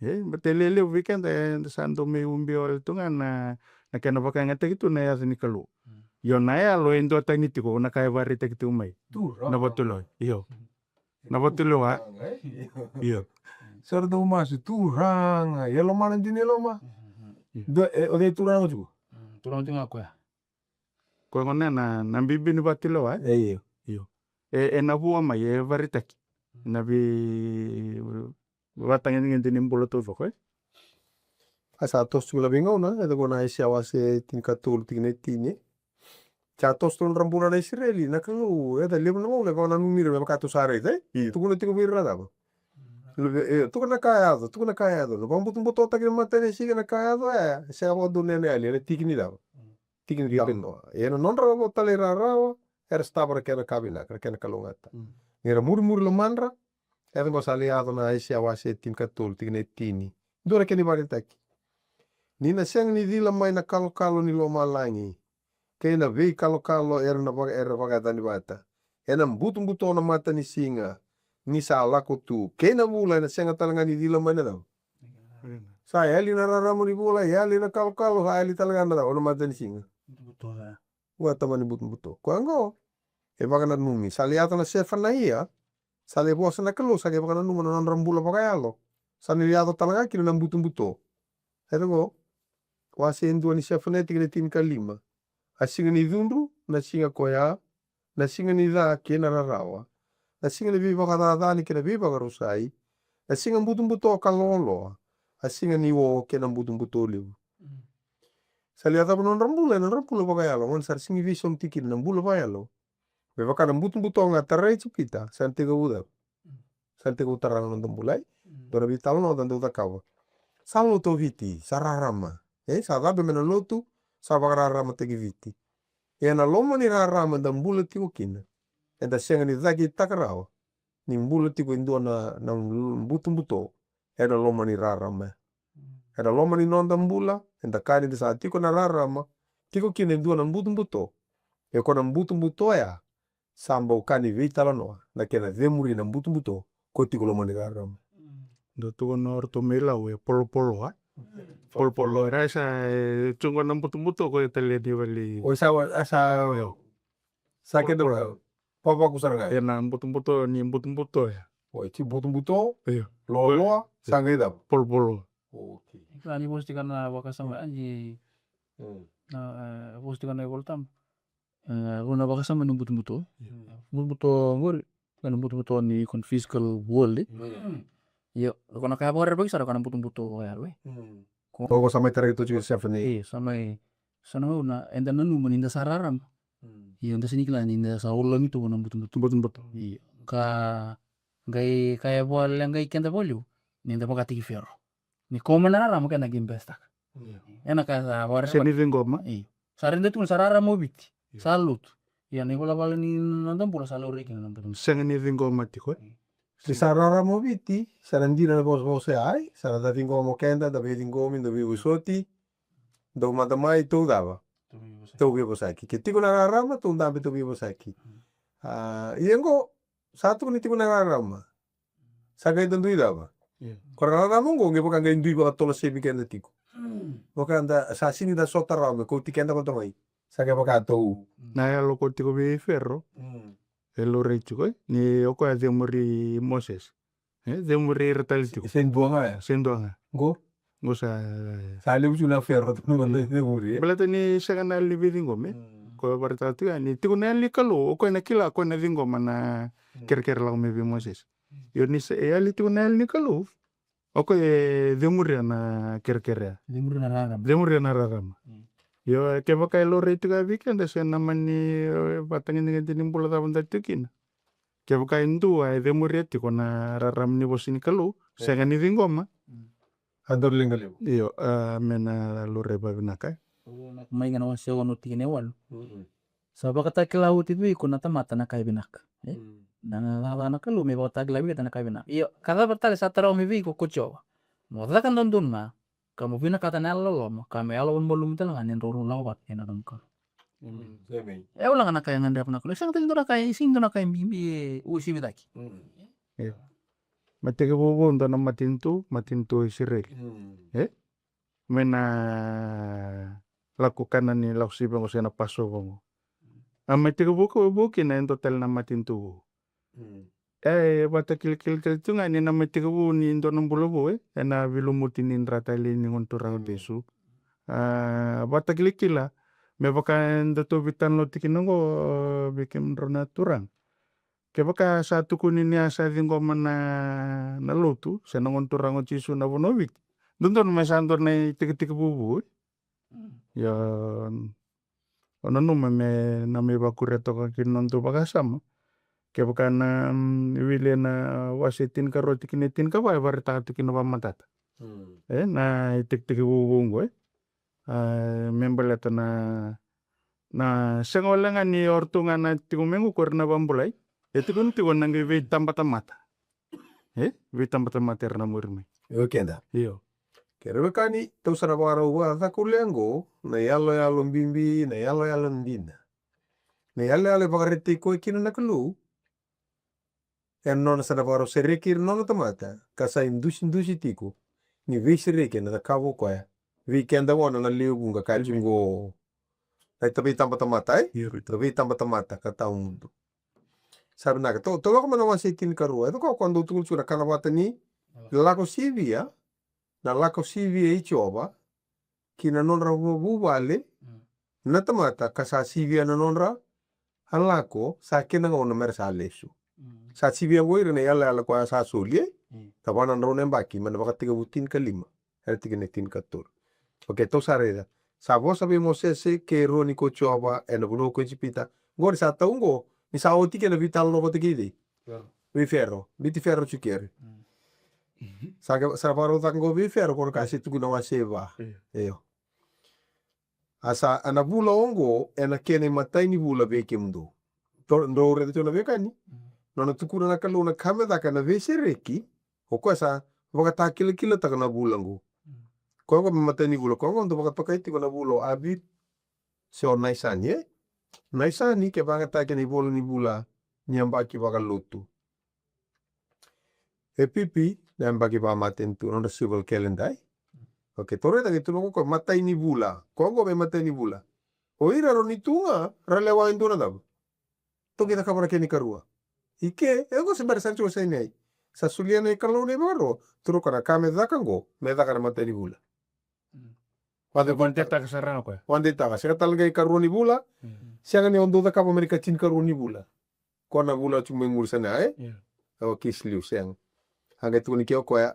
E, baleta e levu vei keda eda sa dau mai ubia wale tu ga na, na kena vakayagataki tu na yaca ni Kalou. Io, na yalo e duatani tiko na ka e vakaraitaki tiko mai. Na vatulewa. Io. Na vatulewa. Io. Sa ra dau masu, Turaga, e lomana dina e loma. Dua, e, o cei turaga tiko? Turaga tiko ga koya. Koya gona na, na bibi ni vatulewa, e? Io. Io. E, ena vua mai, e vakaraitaki. Na vei, vakatagedegede ni bula taucoko, e? A sa toso tiko na veigauna, e cako na Aisea wase tinikatolu tikina e tini. Sa toso tu nodra bula na Isireli, na Kalou, e ca levu na gauna e vakananumi ira me vaka tou sa raica, e? Tukuna tiko vei ira na cava? E, tukuna na ka yaco, tukuna na ka yaco. Na vakabutobutotaki na matanisiga na ka yaco, e, e sega vakadua na yanayani, ena tiki ni cava? Tiki ni talanoa. Ena nodra vo talai rarawa, era sotava na kena ka vinaka, na kena kalougata. Ni ra murimuri lomadra, e cako sa lai yaco na Aisea wase tinikatolu, tikina e tini. Dua na kena ivakaraitaki. Ni na sega ni cila mai na kalokalo ni lomalagi kei na veikalokalo era na vaka, era vakayacani vata. Ena butobuto na matanisiga ni sa lako tu, kei na vula ena sega tale ga ni cila mai na cava? Sa yali na rarama ni vula, yali na kalokalo, sa yali tale ga na cava? O na matanisiga. Vua tamani butobuto. Koya oqo e vakananumi. Sa lai yaco na Sefanaia, sa lai vosa na Kalou, sa qai vakananuma na nodra bula vakayalo. Sa na lai yaco tale ga kina na butobuto. E cako, wase e dua ni Sefanaia tikina tinikalima. A siga ni cudru, na siga koya, na siga ni ca kei na rarawa, na siga ni veivakacacani kei na veivakarusai, na siga butobuto ka loaloa, a siga ni o kei na butobuto levu. Sa lai yacova na nodra bula, na nodra bula vakayalo, gauna sa ra sigi veisaumi tiko kina na bula vakayalo. Me vaka na butobuto ga tara Ijipita, sa na tekivu cava? Sa na tekivu tara na noda bula, e? Dua na veitalanoa da dau cakava. Sa lotu o Viti, sa rarama. E, sa cabe mai na lotu, sa vakararamataki Viti. Ia na loma ni rarama eda bula tiko kina, eda sega ni cakitaka rawa ni bula tiko e dua na, na butobuto ena loma ni rarama. Ena loma ni noda bula, eda kaya ni da sa tiko na rarama, tiko kina e dua na butobuto. E ko na butobuto ya, sa bau ka ni veitalanoa na kena cemuri na butobuto ko tiko loma ni rarama. Dou tukuna o ratou mai Lau e polopolo, a? Polopolo. Era sa, e, cuqo na butobuto ko e tale ni vale. O sa, a sa, o yau. Sa keda vavaku sara ga. E na butobuto ni butobuto ya. O e ti butobuto. Io. Loaloa, sa qai cava? Polopolo. Okei. Ka ni vosa tika na vakasama, a ni Mm. Na, e, vosa tiko na iVolatabu. E, rua na vakasama ni butobuto. Mm. Butobuto qori, na butobuto ni iko na physical world. Mm. Io, ko na ka e vakarerevaki sara ko na butobuto vakayalo, e. Mm. Ko, ko sa mai tarai tu tiko Stephanie. Io, sa mai, sa na gauna eda nanuma ni da sa rarama. Mm. Io, da sa ni kila ni da sa ulami tu na butobuto. Butobuto. Io. Ka, qai, ka e vale, qai keda valiu ni da vakataki Fero. Ni ko mai na rarama kena qai bestaka. Io. Ena ka sa vakarerevaki. Sega ni ciqoma. Io. Sa raica tu ni sa rarama o Viti. Io. Sa lotu. Ia na ivalavala ni noda bula sa laurai kina na noda bula. Sega ni ciqoma tiko, e? Io. Ni sa rarama o Viti, sa na dina na vosavosa ya, ai, sa na da ciqoma o keda, da veiciqomi, da veivosoti, dou mada mai, tou cava? Tou veivosaki. Tou veivosaki. Ke tiko na rarama, tou dabe, tou veivosaki. Mm. A, ia qo, sa tukuni tiko na rarama. Sa qai da dui cava? Io. Ko na rarama qo, qai vaka qai dui vakatolosevi keda tiko. Mm. Vaka da, sa sini da sota rawa me kauti keda vata mai. Sa qai vaka tou. Mm. Na yalo ko tiko vei Fero. Mm. E laurai tiko, e? Ni o koya cemuri Moses. E, cemuri ira tale tiko. Se, se dua ga ya? Se dua ga. Qo? Qo sa, sa levu tu na Fero tu na cemuri, e? Baleta ni sega na yalo ni veiciqomi, e? Mm. Ko vakaraitaka tiko ya ni tiko na yalo ni Kalou, o koya na kila, o koya na ciqoma na, mm, kerekere lako mai vei Moses. Mm. Io ni sa, e yali tiko na yalo ni Kalou, o koya e cemuria na kerekere ya. Cemuria na rarama. Cemuria na rarama. Mm. Io, kevaka e laurai tiko ya vei keda se na mani, e, vakatagedegede ni bula cava da tiko kina. Kevaka e dua e cemuria tiko na rarama ni vosa ni Kalou, e, sega ni ciqoma. Mm. A daru liga levu. Io, a, me na laurai vavinaka. Mai ga na wase ono tikina e walu. Mm-mm. Sa vakatakila oti vei iko na tamata na ka e vinaka. E? Mm. Na, na, na, na Kalou me vakatakila vei keda na ka e vinaka. Io, ka cava tale sa tarawa mai vei iko ko Jiova? Mo caka dodonu ga, ka mo vinakata na yalololoma, ka mo yalo malumalumu tale ga ni drau lako vata kei na nomu Kalou. Mm, amen. E, au laga na ka e gadreva na Kalou. E sega tale dua na ka, e sega dua na ka e bibi e uasivi cake. Mm. Io. Mai tekivu vou dua na matanitu, matanitu o Isireli. Mm. E? Mai na lako Kanani, lako sivi qo se na Passover qo. A mai tekivu vou kina e dua tale na matanitu vou. Mm. E, e vakatakilakila tale tu ga ni na mai tekivu ni dua na bula vou, e, ena veilumuti ni dra talei ni Gone Turaga o, mm, Jisu. A, vakatakilakila, me vaka eda tou veitalanoa tiko kina qo, vei kemudrau na turaga. Kevaka sa tukuni ni a sa ciqoma na, na lotu, se na Gone Turaga o Jisu na vanua o Viti, dodonu me sa dua na itekitekivu vou, e? Mm. Ia, o nanuma me na mai vakuria toka ki na noda vakasama. Kevaka na, mm, wili ena wase tinikarua tikina e tinikava e vakaraitaka tu kina vakamatata. Mm. E, na itekitekivu vou qo, e. A, me baleta na, na sega wale ga ni o ratou ga na tiko mai qo ko ira na vakabulai. E tukuni tiko na qai veitabatamata. E? Veitabatamata era na muri mai. Io, keda. Io. Kere wekani, tou sa na vakarau vakacakaulia qo na iyaloyalo bibi, na iyaloyalo dina. Na iyaloyalo e vakaraitaki koya kina na Kalou ena nona sa na vakarau sereki ira na nona tamata, ka sa idusidusi tiko ni veisereki ena cakava o koya vei keda gona na lewe vuqa, ka e tu qo na ita veitabatamata, e? Io, ita veitabatamata ka tawamudu. Sa vinaka, tou, tou lako mai na wase tinikarua. E toka o koya dau tukuna tiko na kana vata ni lako sivia, na lako sivia i Jiova ki na nodra vu-, vuvale, mm, na tamata, ka sa sivia na nodra a lako, sa kena gauna mera sa lesu. Mm. Sa sivia qo ira na iyaloyalo koya sa soli, e? Mm. Na va na drau na yabaki, mai na Vakatekivu tinikalima, era tikina e tinikatolu. Okei, tou sa raica. Sa vosa vei Mosese kei Eroni ko Jiova ena vanua ko Ijipita. Qori sa tau qo, ni sa oti kina veitalanoa vata kei cei? Fero. Vei Fero. Biuti Fero tiko keri. Mm. Sa ke, sa vakarau caka qo vei Fero, qo na ka se tukuna na wase va. Io. Io. A sa, a na vula oqo, ena kena imatai ni vula vei kemudou. Dou, dou raica tiko na veiwekani. Mm. Nona tukuna na Kalou na ka me caka ena veisereki, o koya sa vakatakilakilataka na vula oqo. Mm. Koya oqo me matai ni vula, koya oqo dau vakatokai tiko na vula o Aviv, se o Naisani, e? Naisani, ke vakayagataki ena ivola ni vula ni yabaki vakalotu. Epipi, na yabaki vakamatanitu, nodra civil calendar, e? Okei, tou raica qai tukuna o koya, matai ni vula. Koya oqo me matai ni vula. O ira rawa ni tu ga, ra lewa e dua na cava? Tou qai cakava na kena ikarua. I ke, e qo se bera sara tiko o Sainai. Sa solia na iKalou na ivakaro, tukuna o koya na ka me caka qo, me caka na matai ni vula. Mm. Vakadeitaka sara ga o koya. Vakadeitaka, sega tale ga i karua ni vula. Mm. Sega ni o dau cakava mai na ikatinikarua ni vula. Ko na vula tiko mai muri sara ya, e? Yeah. O kisi liu, sega. A qai tukuni ke o koya: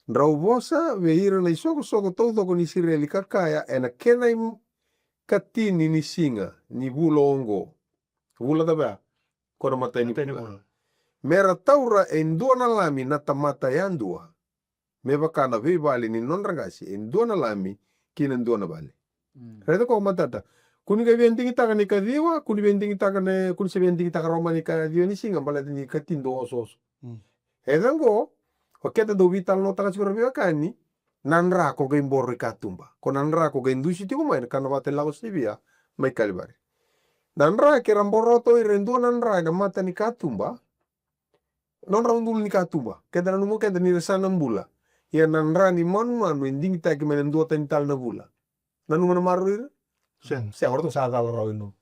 Drau vosa vei ira na isoqosoqo taucoko ni Isireli ka kaya, ena kena ikatini ni siga ni vula oqo. Vula cava ya? Ko na matai ni vula. Matai ni vula. Me ra taura e dua na lami na tamata yadua, me vaka na veivale ni nodra qase, e dua na lami ki na dua na vale. Mm. Raica ko matata. Ko ni qai via digitaka na ikaciwa, ko ni via digitaka na, ko ni se via digitaka rawa mai na ikaciwa ni siga, baleta ni ikatini dau osooso. Mm. E ca qo, o keda dau veitalanoataka tiko, ra veiwekani, na dra ko qai boro i katuba. Ko na dra ko qai dusi tiko mai na kana vata ni Lako Sivia mai Kalivari. Na dra ke ra boroto ira e dua na dra ena mata ni katuba, nodra udolu ni katuba. Keda nanuma keda ni ra sa na bula. Ia na dra ni manumanu e digitaki mai na duatani tale na vula. Nanuma na maroroi ira? Sega. Sega, o ratou sa cala rawa i nomu.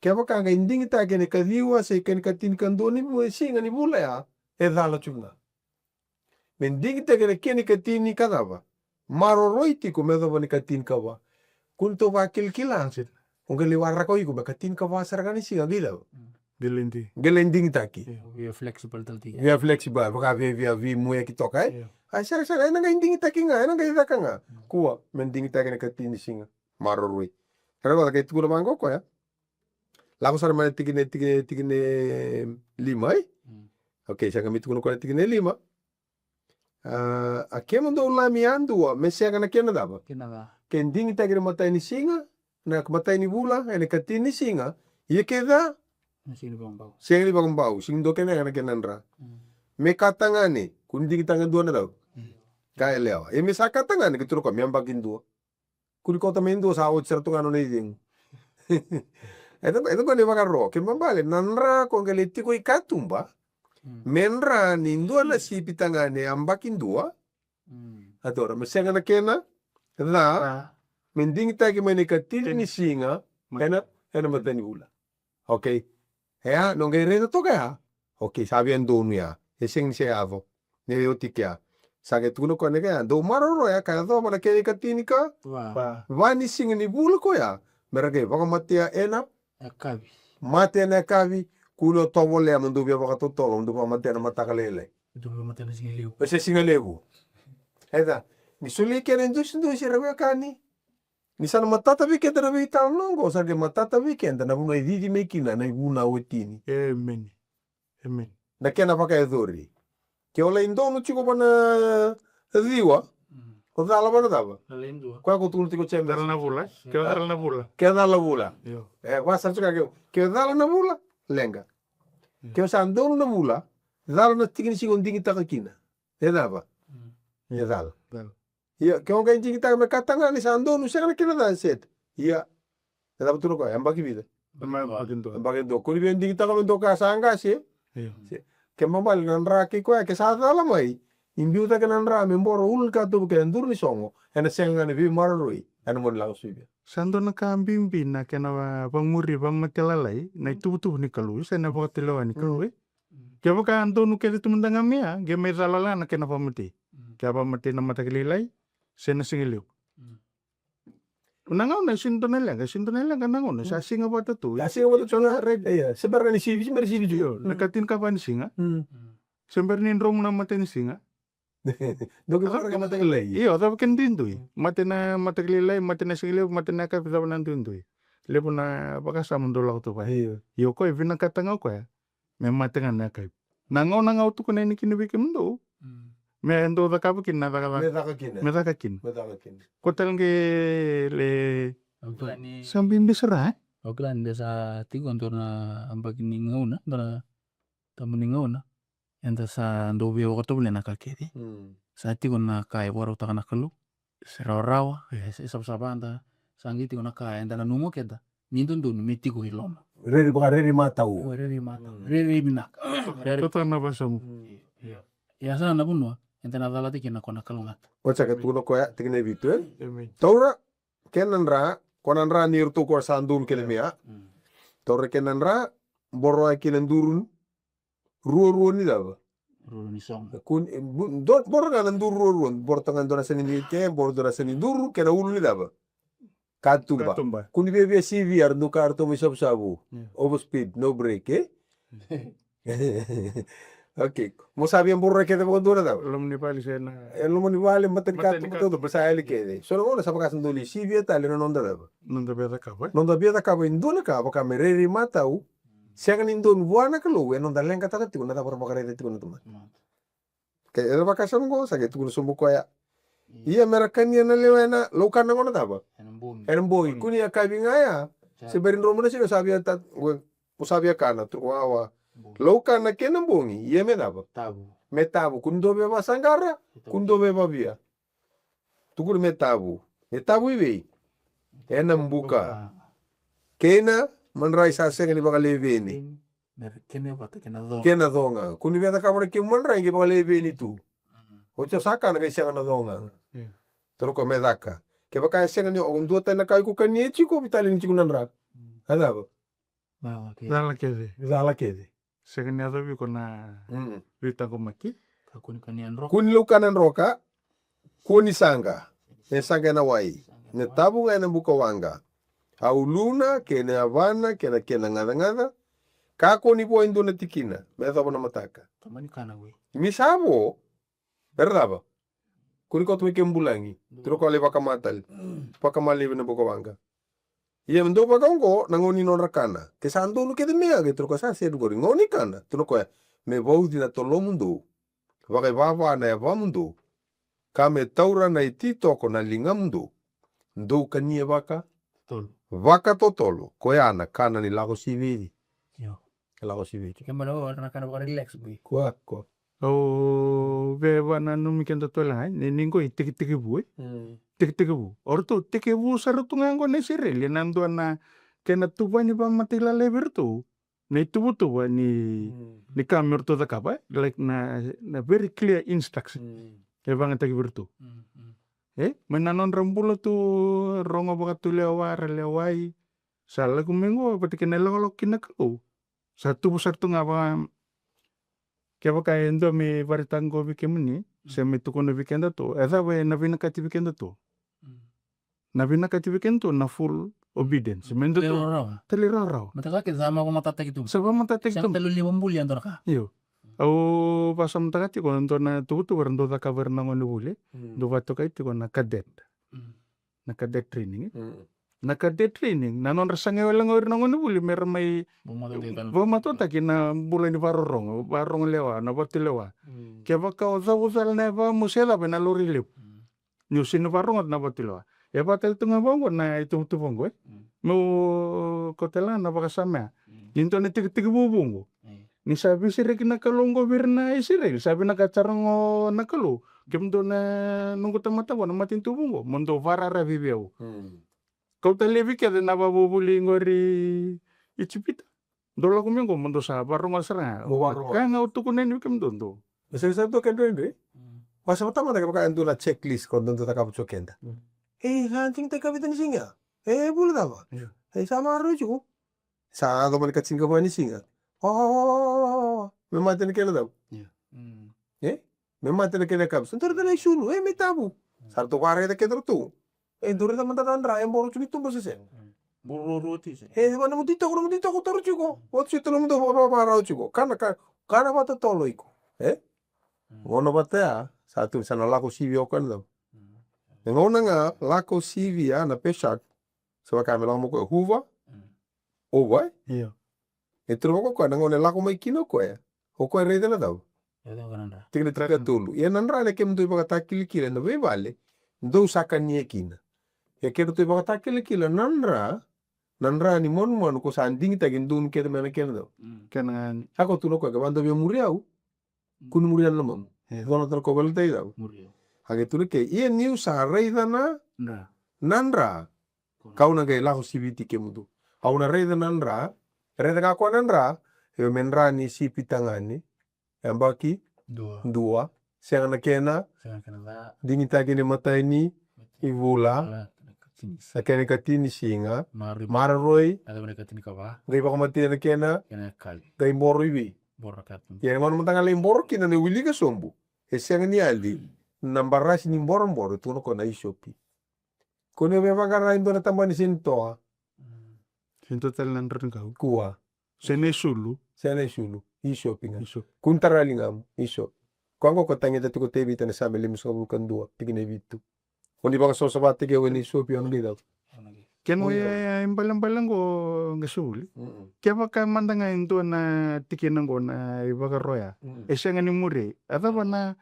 Kevaka qai digitaki ena ikaciwa se kena ikatinikadua ni vu-, siga ni vula ya, e cala tiko ga. Me digitaki ena kena ikatini ka cava? Maroroi tiko me yacova na ikatinikava. Ko ni tou vakilakila. Sega. O qai lai waraka o iko me ikatinikava sara ga ni siga qai cava? Mm. Qai lai di-, qai lai digitaki. Io. Via flexible tale tiko. Via flexible, vaka via, via, via muya ki toka, e? Io. A, sega, sega, ena qai digitaki ga, ena qai caka ga. Mm. Kua, me digitaki ena ikatini ni siga. Maroroi. Raica, qai tukuna vaqo o koya. Lako sara mai na tikina, tikina, tikina lima, e? Mm. Okay, sa qai mai tukuna o koya na tikina lima. A, a kemudou lami yadua, me sega na kena cava? Kena ca. Ke digitaki ena matai ni siga, na matai ni vula, ena ikatini ni siga, ia ke ca? Na sega ni vakabau. Sega ni vakabau, sega ni dua kena yaga na kena dra. Mm. Me katagane, ko ni digitaka e dua na cava? Mm. Ka yalewa. Ia me sa katagane, ke tukuna o koya, me yabaki dua. Ko ni kauta mai dua, sa oti sara tu ga na nona icegu. E cava, e cava ni vakaro, kena ibalebale na dra ko qai lai tiko i katuba. Mm. Me dra ni dua na sipi tagane yabaki dua. Mm. A tora, me sega na kena ca. Ca. Me digitaki mai na ikatini ni siga, mai, ena, ena matai ni vula. Okay. E ya, ni o qai raica toka ya. Okay, sa via donu ya. E sega ni se yaco. Ni oti kea. Sa qai tukuna o koya na ka ya. Dou maroroya ka yacova na kena ikatinika va, va ni siga ni vula koya. Me ra qai vakamatea ena yakavi. Mate ena yakavi. Ko ni o tovolea mo dou via vakatotolo, mo dou vakamatea ena mataka lailai. Dou vakamatea ena siga levu. E se siga levu. E ca. Ni soli kena idusidusi, ra veiwekani. Ni sa na matata vei keda na veitalanoa oqo, sa qai matata vei keda na vanua e cici mai kina na ivunau e tini. Emeni. Emeni. Na kena vakayacori. Ke o lai donu tiko va na ciwa, mm, o cala va na cava? Na lai dua. Koya ko tukuna tiko James. Cala na vula, e? Ke o cala na vula. Ke o cala na vula. Io. E, va sa tiko ke, ke o cala na vula, leqa. Io. Ke o sa donu na vula, cala na tiki ni siga o digitaka kina. E cava? Mm. E cala. Cala. Ia, ke o qai digitaka me katagane, sa donu, sega na kena ca, set. Ia. E cava tu na koya, yabaki vica? Yabaki dua. Yabaki dua. Ko ni via digitaka me dua ka sa qase. Io. Se, kena ibalebale na dra kei koya, ke sa cala mai, ni biu cake na dra me boro ulu ni katuba kei na duru ni sogo, ena sega ga ni veimaroroi ena moni Lako Sivia. Sa dua na ka bibi na kena va-, vamuri, vamate lalai na ituvatuva ni Kalou, se na vakatulewa ni Kalou, e? Mm. Kevaka donu kece tu mada ga me ya, qai mai cala la na kena vamate. Mm. Ke a vamate na mataka lailai, se na siga levu. Mm. Na gauna e sega ni dua na leqa, e sega ni dua na leqa na gauna, sa siga vata tu. Sa siga vata tu, na, right, io. Se bera ni sivi, se bera ni sivi tu. Io, na ikatinikava ni siga. Mm. Se bera ni dromu na matai ni siga. Dou qai vaka na mataka lailai. Io, cava kena duidui? Mate na mataka lailai, mate na siga levu, mate na yakavi, cava na duidui? Levu na vakasama dou lako tu vaya. Io. Io, koya e vinakata ga o koya me mate ga na yakavi. Na gauna ga au tukuna yani kina vei kemudou. Mm. Me dou cakava kina na cakacaka. Me caka kina. Me caka kina. Me caka kina. Ko tale qai le. Au kila ni, sa bibi sara, e? Au kila ni da sa tiko dua na yabaki ni gauna, dua na tabu ni gauna. Eda sa dau via vakatovolea na ka kece. Mm. Sa tiko na ka e vakarautaka na Kalou. Se rawarawa, e, e savasava da. Sa qai tiko na ka eda nanuma o keda ni dodonu me tiko i loma. Rere, vakarere matau. Rere matau. Mm. Rere vinaka. Rere. Totoka na vasamu. Mm. Io. Ia sa na vanua eda na calata kina ko na kalougata. Oti sa qai tukuna o koya, tikina e vitu, e? Amen. Taura kena dra, ko na dra ni ratou ko sa donu kina me ya. Mm. Taura kena dra, boroya kina duru ruarua ni cava? Ruru ni sogo. Kuni, bu-, do-, boro ga na duru ruarua, boro toka ga dua na sega ni ke, boro dua na sega ni duru, kena ulu ni cava? Katuba. Katuba. Kuni viavia sivia, era dau ka ratou mai savusavu. Yeah. Overspeed, no brake, eh? Okay. Mo sa via boro kece vakadua na cava? Loma ni vale se na. E loma ni vale, mata ni katuba, katuba, sa yali kece. So na gauna sa vaka sa dau lai sivia tale na noda cava? Noda via cakava, eh? Noda via cakava e dua na ka, vaka me rairai matau, sega ni donu vua na Kalou, e noda leqataka tiko na cava ra vakaraica tiko na tamata. Ke era vakasama qo, sa qai tukuna sobu koya. Ia me ra kania na lewena, laukana qo na cava? Ena bogi. Ena bogi. Kuni yakavi ga ya. Sa. Se bera ni dromu na siga, sa via ta, qo, ko sa via kana, tuku awa. Bogi. Laukana kena bogi, ia me cava? Tavu. Me tavu. Kuni dua via vasaqara, kuni dua via vavia. Tukuna me tavu. Me tavu i vei? Ena buka. Buka. Kei na madrai sa sega ni vakaleveni. Me ra kena vata kei na coqa. Kei na coqa. Kuni via cakava na kemu madrai qai vakaleveni tu. Mm. Oti o sa kana qai sega na coqa. Yeah. Toro ko me caka. Kevaka e sega ni o dua tani na ka iko kania tiko, vitali ni tiko na dra. Mm. A cava? Cala kece. Cala kece. Cala kece. Sega ni yacovi iko na, mm, veitaqomaki. Ka kua ni kania droka. Kua ni laukana droka. Kua ni saqa. Me saqa ena wai. Me tavu ga ena buka waqa. A uluna, kei na yavana, kei na kena gacagaca. Kakua ni vo e dua na tikina. Me yacova na mataka. Tamani kana wei. Ni sa vo. Era cava? Kua ni kauta mai kemu bulagi. Toro ko lai vakamatali. Vakamalivi na buka waqa. Ia me dau vaka oqo na gauna ni nodra kana. Ke sa donu kece me yaga, e toro koya sa sere qori. Gauna ni kana, tukuna koya, me vauci na tolomudou. Vakaivava na yavamudou. Ka me taura na ititoko na ligamudou. Dou kania vaka. Totolo. Vakatotolo. Koya na kana ni lako siviti. Io. Lako siviti. Ke mala o na kana vakarelax bui. Kua, kua. Au via vakananumi keda tu ga, ni, ni qo i tekitekivu, e? Mm. Tekitekivu. O ratou tekivu sara tu ga qo na Isireli, na dua na kena tuvani vakamatailalai vei ratou. Na ituvatuva ni, mm, ni ka me ratou cakava, e? Like na, na very clear instruction. Mm. E vagataki vei ratou. Mm, mm. E? Mai na nodra bula tu, rogo vakatulewa, ra lewai. Sa lako mai qo, vata kei na lakolako kina Kalou. Sa tubu sara tu ga vaka, kevaka e dua me vakaraitaka qo vei kemuni, mm, se me tukuna vei keda tu, e cava e na vinakati vei keda tu? Mm. Na vinakati vei keda tu na full obedience. Mm. Me dua tu. Talairawarawa. Talairawarawa. Mataka ke sa ma vamatataki tu. Sa vamatataki tu. Sa talai ni vabuli e dua na ka. Io. Au vasamataka tiko, dua na tuvatuva era dau cakava ira na gonevuli. Mm. Dau vakatokai tiko na cadet. Mm. Na cadet training, e? Mm. Na cadet training, na nodra sagai wale ga o ira na gonevuli me ra mai vakamatautaki na bula ni vakarorogo, vakarorogo lewa, na vakatulewa. Mm. Kevaka o cavucala na yavamu se cava, e na laurai levu. Mm. Niu sega ni vakarogoca na vakatulewa. E vakatale tu ga vaqo na ituvatuva qo, e? Mm. Meu kauta tale ga na vakasama ya. Mm. Ni dua na tekitekivu qo. Mm. Ni sa veisereki na Kalou qo vei ira na Isireli, sa vinakata sara qo na Kalou. Kemudou na noqu tamata qo, na matanitu qo, mo dou vakararavi vei au. Mm. Kauta laivi kece na vakavuvuli qori Ijipita. Dou lako mai qo, mo dou sa vakarogoca sara ga. Mo vakarogoca. Ka ga au tukuna yani vei kemudou, dou. E sega sara tu kena dredre. Mm. Vakasamataka mada kevaka e dua na checklist ko dou cakava tiko keda. Mm. E, sa digitaki ka vica ni siga. E, vula cava? Io. E, sa maroroi tiko. Sa yaco mai na ka tinikava ni siga. O, o, o, o, o, o. Me mate na kena cava? Io. Mm. E? Me mate na kena kapi. Sa dua na isulu. E, me tavu. Mm. Sa ratou vakaraica kece ratou. E, dou raica mada na dra, e boro tu ni tuba se sega. Mm. Boro ruarua tu se. E, vana mudu itoko, na mudu itoko toro tiko. Mm. Oti se tolo mudu va, va, va, rau tiko. Kana, ka, kana vakatotolo iko. E? Mm. Gauna vata ya, sa tu sa na lako sivia o koya na cava? Mm. E gauna ga, lako sivia na peshat. Sa vaka me lako mai o koya, huva. Mm. Huva, e? Io. E tukuna vaka o koya, na gauna e lako mai kina o koya. O koya raica na cava? E cava na dra? Tikina tinikatolu. Ia na dra na kemudou ivakatakilakila ena veivale, dou sa kania kina. Ia kedatou ivakatakilakila na dra, na dra ni manumanu ko sa digitaki e donu kece mai na kena cava? Mm. Kena gani. Sa ko tukuna o koya, kevaka dou via muri au, kua ni muria na lomamu. E. Cola tale ko vale tai cava? Muria. A qai tukuna ke, ia niu sa raica na dra. Na dra. Kau na qai lako siviti kemudou. Au na raica na dra. Raica ga koya na dra. Io me dra ni sipi tagane. Yabaki. Dua. Dua. Sega na kena. Sega na kena ca. Digitaki ena imatai ni. Imatai. Ivula. Vula, na ikatini. Na kena ikatini siga. Maroroi. Maroroi. Na ikatini kava. Qai vakamatea na kena. Kena ikali. Qai boro i vei? Boro ka tu. Ia, e gauna mada ga lai boro kina na wilika sobu. E sega ni yali na barasi ni boroboro, e tukuna o koya na isopi. Ko ni via vaqara e dua na taba ni senitoa. Mm. Senitoa tale na drau ni kau. Kua. Se na isulu. Se na isulu. Isopi ga. Isopi. Kua ni tara ligamu. Isopi. Koya qo ko tagicaka tiko o Tevita ena Same limasagavulu ka dua, tikina e vitu. Ko ni vakasavasavataki au ena isopi, au na qai cau. Kena o ya, ya, ibalebale qo, qasenivuli. Mm-mm. Kevaka mada ga e dua na tikina qo na ivakaro ya. Mm. E sega ni muri. A cava na,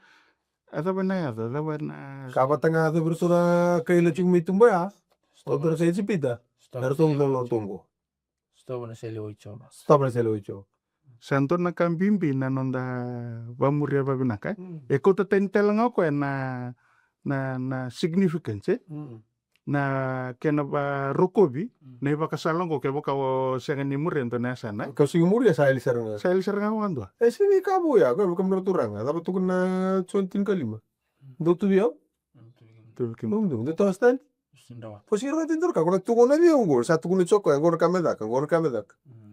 a cava na yaco, a cava na. Ka vata ga, a cava iratou na kaila tiko mai tuba ya. Sotava. Iratou na kai Ijipita. Sotava. Eratou na lolo tu qo. Sotava na sele o Jiova. Sotava na sele o Jiova. Sa dua na ka bibi na noda vamuria vavinaka, e? Mm. E kauta tani tale ga o koya na, na, na significance, e? Mm. Na kena varokovi, mm, na ivakasala qo kevaka o sega ni muria e dua na yasana, e? Kau sega ni muria sa yali sara ga. Sa yali sara ga vakadua. E sega ni ka vou ya, ko vaka mera turaga. Cava tukuna na Joni tinikalima? Mm. Dou tu vei au? Mm, tu vei kemudou. Dou tu vei kemudou. Dou toso tani. Sega ni rawa. Ko sega ni rawa tiko na ka, ko na tukuna vei au qo, sa tukuna tiko o koya, qo na ka me caka, qo na ka me caka. Mm.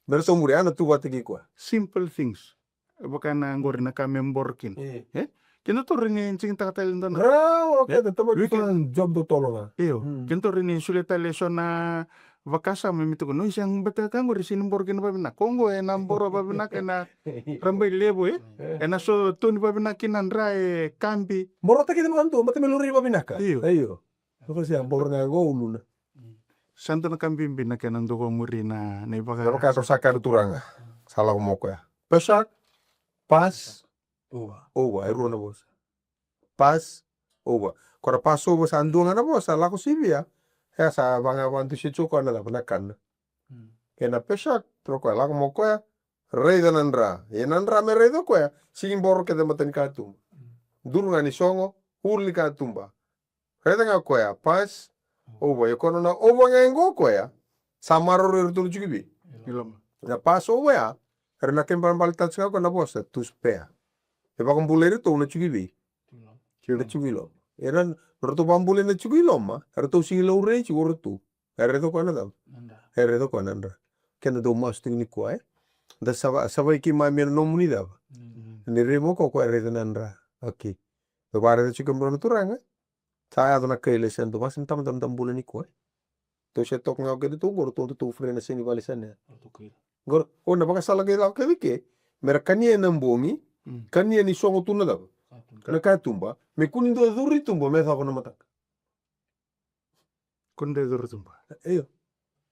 Me ratou muria, a na tu vata kei koya. Simple things. Vaka na qori na ka me boro kina. E. E? Keda tou rawa ni digitaka tale e dua na. Rawa, e? Keda tou vaka na job totolo ga. Io. Mm. Keda tou rawa ni solia tale eso na vakasama me tukuna, oi, sega beka ka qori, sega ni boro kina vavinaka. Ko qo ena boro vavinaka ena rabailevu, e? E. Ena so toni vavinaka kina na dra, e kabi. Borotaki kece vakadua, baleta me laurai vavinaka. Io. Io. Ko sa boro ga qo uluna. Sa dua na ka bibi na kena dau vamuria na, na ivaka. Na vaka sa kaya na turaga. Sa lako mai o koya. Pesach, Pas, Ova. Ova, e rua na vosa. Pas, Ova. Ko na Passover sa dua ga na vosa, lako sivia. E sa vaga vadusia tiko o koya na cava, na kana. Mm. Kena Pesach, toro koya, lako mai o koya, raica na dra. Ia na dra me raica o koya, sega ni boro kece e mata ni katuba. Mm. Duru ga ni sogo, ulu ni katuba. Raica ga o koya, Pas, Ova. Ia ko na, na ova ga qo o koya, sa maroroi iratou na tiko i vei? I loma. Na Passover ya, era na kena balebale tale tiko ga o koya na vosa, tu spare. E vakabulai iratou na tiko i vei? I loma. Na tiko i loma. Era, na ratou vakabulai na tiko i loma, eratou sega ni laurai tiko o ratou. Era raica o koya na cava? Na dra. Era raica o koya na dra. Keda dau masu tiko nikua, e? Da sava-, savai keimami ena nomuni cava? Mm. Ni rai mai o koya, o koya e raica na dra. Okay. Dou vakaraica tiko kemudrau na turaga. Sa yaco na kaila, e sa dau vakasama, tamata na noda bula nikua, e? Tou se toka ga o kedatou qori, tou, tou, tou free na sega ni vale sa na. Qori, o na vakasala qai lako kece ke, mera kania ena bogi, mm, kania ni sogo tu na cava? Katuba. Na katuba, me kua ni dua curu i tuba, me yacova na mataka. Kua ni dua curu i tuba. Io.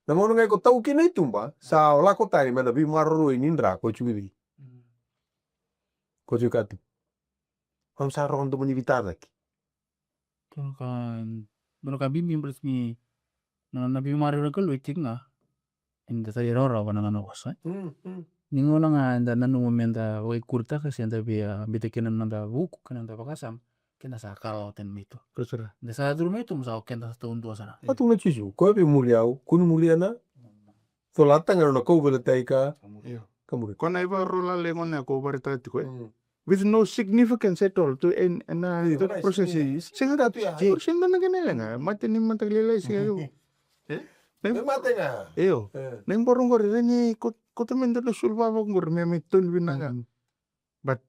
Na gauna ga iko tau kina i tuba, sa o lako tani mai na veimaroroi ni dra ko tiko i vei? Mm. Ko tiko i katuba. Keimami sa rogo na domo ni veitacake. Dua na ka, dua na ka bibi baleta ni na, na veimaroroi ni Kalou e tiko ga. Eda sa rawarawa na nona vosa, e? Mm, mm. Ni gauna ga eda nanuma meda vakaikuritaka se da via biuta kina na noda vuku kei na noda vakasama, keda sa kalawa tani mai tu. Ko sara. Da sa curu mai tu, sa o keda sa taudua sara. A tukuna o Jisu, ko via muri au, kua ni muria na. Colata ga na nona kauveilatai ka. Io. Ka muri. Ko na ivakaro lalai gona ko vakaraitaka tiko, e? Mm. With no significance at all to an, an, uh, io, to the process. Sega ni dua tu ya. Sega ni dua na kena leqa. Mate ni mataka lailai, sega ni. E? Me mate ga. Io. E. Na iboro qori, rawa ni ko, kauta mai dua na sulu vava qori, me, me toni vinaka. Mm. But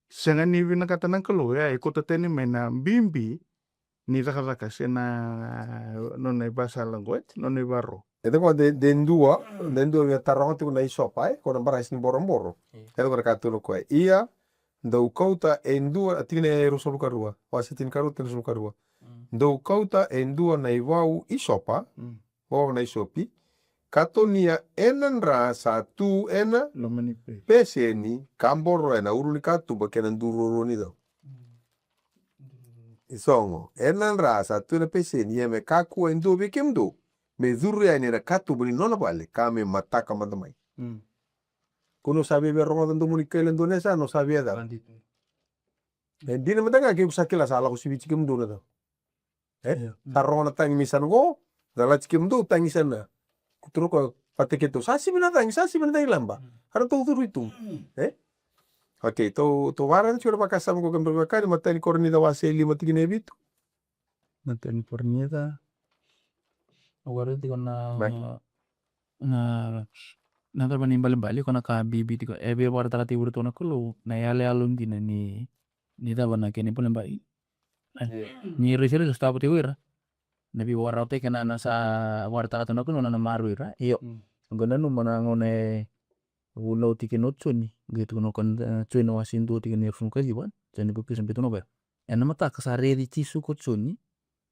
sega ni vinakata na Kalou, ya, e kauta tani mai na bibi ni cakacaka se na nona ivasala qo, e, nona ivaro. E tiko de, de dua, de dua via taroga tiko na isopa, e, ko na barasi ni boroboro. Io. E tiko na ka tukuna o koya. Ia, dou kauta e dua, a tikina e ruasagavulu ka rua, wase tinikarua, tikina ruasagavulu ka rua. Mm. Dou kauta e dua na ivau isopa, mm, o na isopi, katonia ena dra sa tu ena loma ni pe-, peseni, ka boro ena ulu ni katuba kei na duru ruarua ni cau. Isogo, ena dra sa tu ena peseni, ia me kakua e dua vei kemudou me curu yani ena katuba ni nona vale, ka me mataka mada mai. Mm. Ko ni sa via, via rogoca domo ni kaila dua na yasana, o sa via cava? E dina mada ga ke ko sa kila sa lako siviti kemudou na cau. E? Io. Sa rogo na tagi mai sana qo, sa lati kemudou tagi sana. Ko toro ko vata keitou. Sa sivi na tagi, sa sivi na tagi laba. Mm. Eratou curu i tuba. Mm. E? Okay, tou, tou vakaraica tiko na vakasama ko kemudrau veiwekani, matai ni Korinica wase lima tikina e vitu. Matai ni Korinica. Au vakaraica tiko na, na, Na cava ni balebale, ko na ka bibi tiko, e via vakaraitaka tiko vei iratou na Kalou na iyaloyalo dina ni, ni cava na kena ibalebale. Ni ra Isireli sa tava tiko ira na veivakarautaki kei na, na sa vakaraitaka tu na Kalou na, na maroroi ira. Io. Qo nanuma na gauna e vunau tiko kina o Joni, qai tukuna o koya na Joni na wase dua tiko ni ruasagavulu ka ciwa, Joni Papitaiso, qai tukuna o koya. Ena mataka sa raici Jisu ko Joni,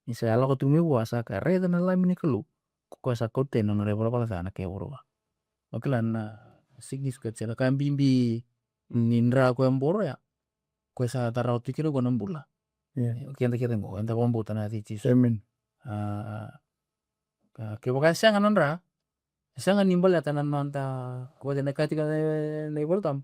ni sa lako tu mai vua, sa kaya, "Raica na Lami ni Kalou, ko koya sa kauta yani na nodra ivalavala ca na kai vuravura." O kila na significance, na ka bibi ni dra ko e boro ya, ko e sa tarava tu kina ko na bula. Io. Keda kece qo, eda vakabauta na yaca i Jisu. Amen. A, a, kevaka e sega na dra, e sega ni baleta na noda, ko vata na ka tiko na, na iVolatabu.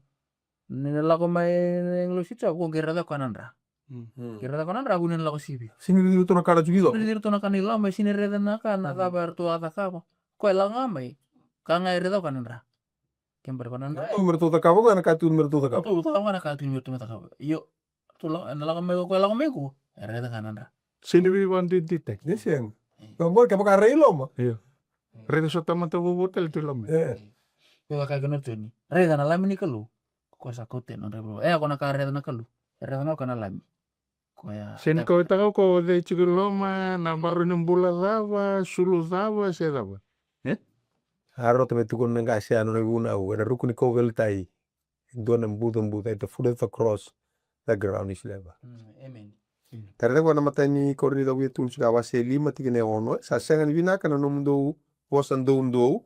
Ni na lako mai na agilosi Jiova, ko qai raica koya na dra. Qai raica koya na dra, ko ni na lako sivia. Sega ni raica tu na ka na tiko i loma. Sega ni raica tu na ka na i loma, sega ni raica na ka na cava eratou a cakava. Ko e lako ga mai, ka ga e raica koya na dra. Kena ibalebale ko na dra. Ratou me ratou cakava koya na ka tu me ratou cakava. Ratou cakava koya na ka tu me ratou me cakava. Io. Ratou lako, ena lako mai ko, ko e lako mai ko, e raica ga na dra. Sega ni veivakaduiduitaki. Ni sega. Ka bau kevaka rai i loma. Io. Raica so tamata vovou tale tu i loma. E. Ko vaka kina o Joni. Raica na Lami ni Kalou. Ko sa kauta yani na nodra ivalavala. E, ko na ka raica na Kalou. E raica na ka na Lami. Koya. Sega ni kauaitaka o koya o cei tiko i loma, na maroroi ni bula cava, sulu cava, se cava. E? A rauta me tukuna na qase ya na nona ivunau, ena ruku ni kauveilatai. Dua na bucabuca, at the foot of the cross, the ground is level. Mm, amen. Tara cake vua na imatai ni Korinica au via tukuna tiko, wase lima tikina e ono, e, sa sega ni vinaka na nomudou vosa doudou.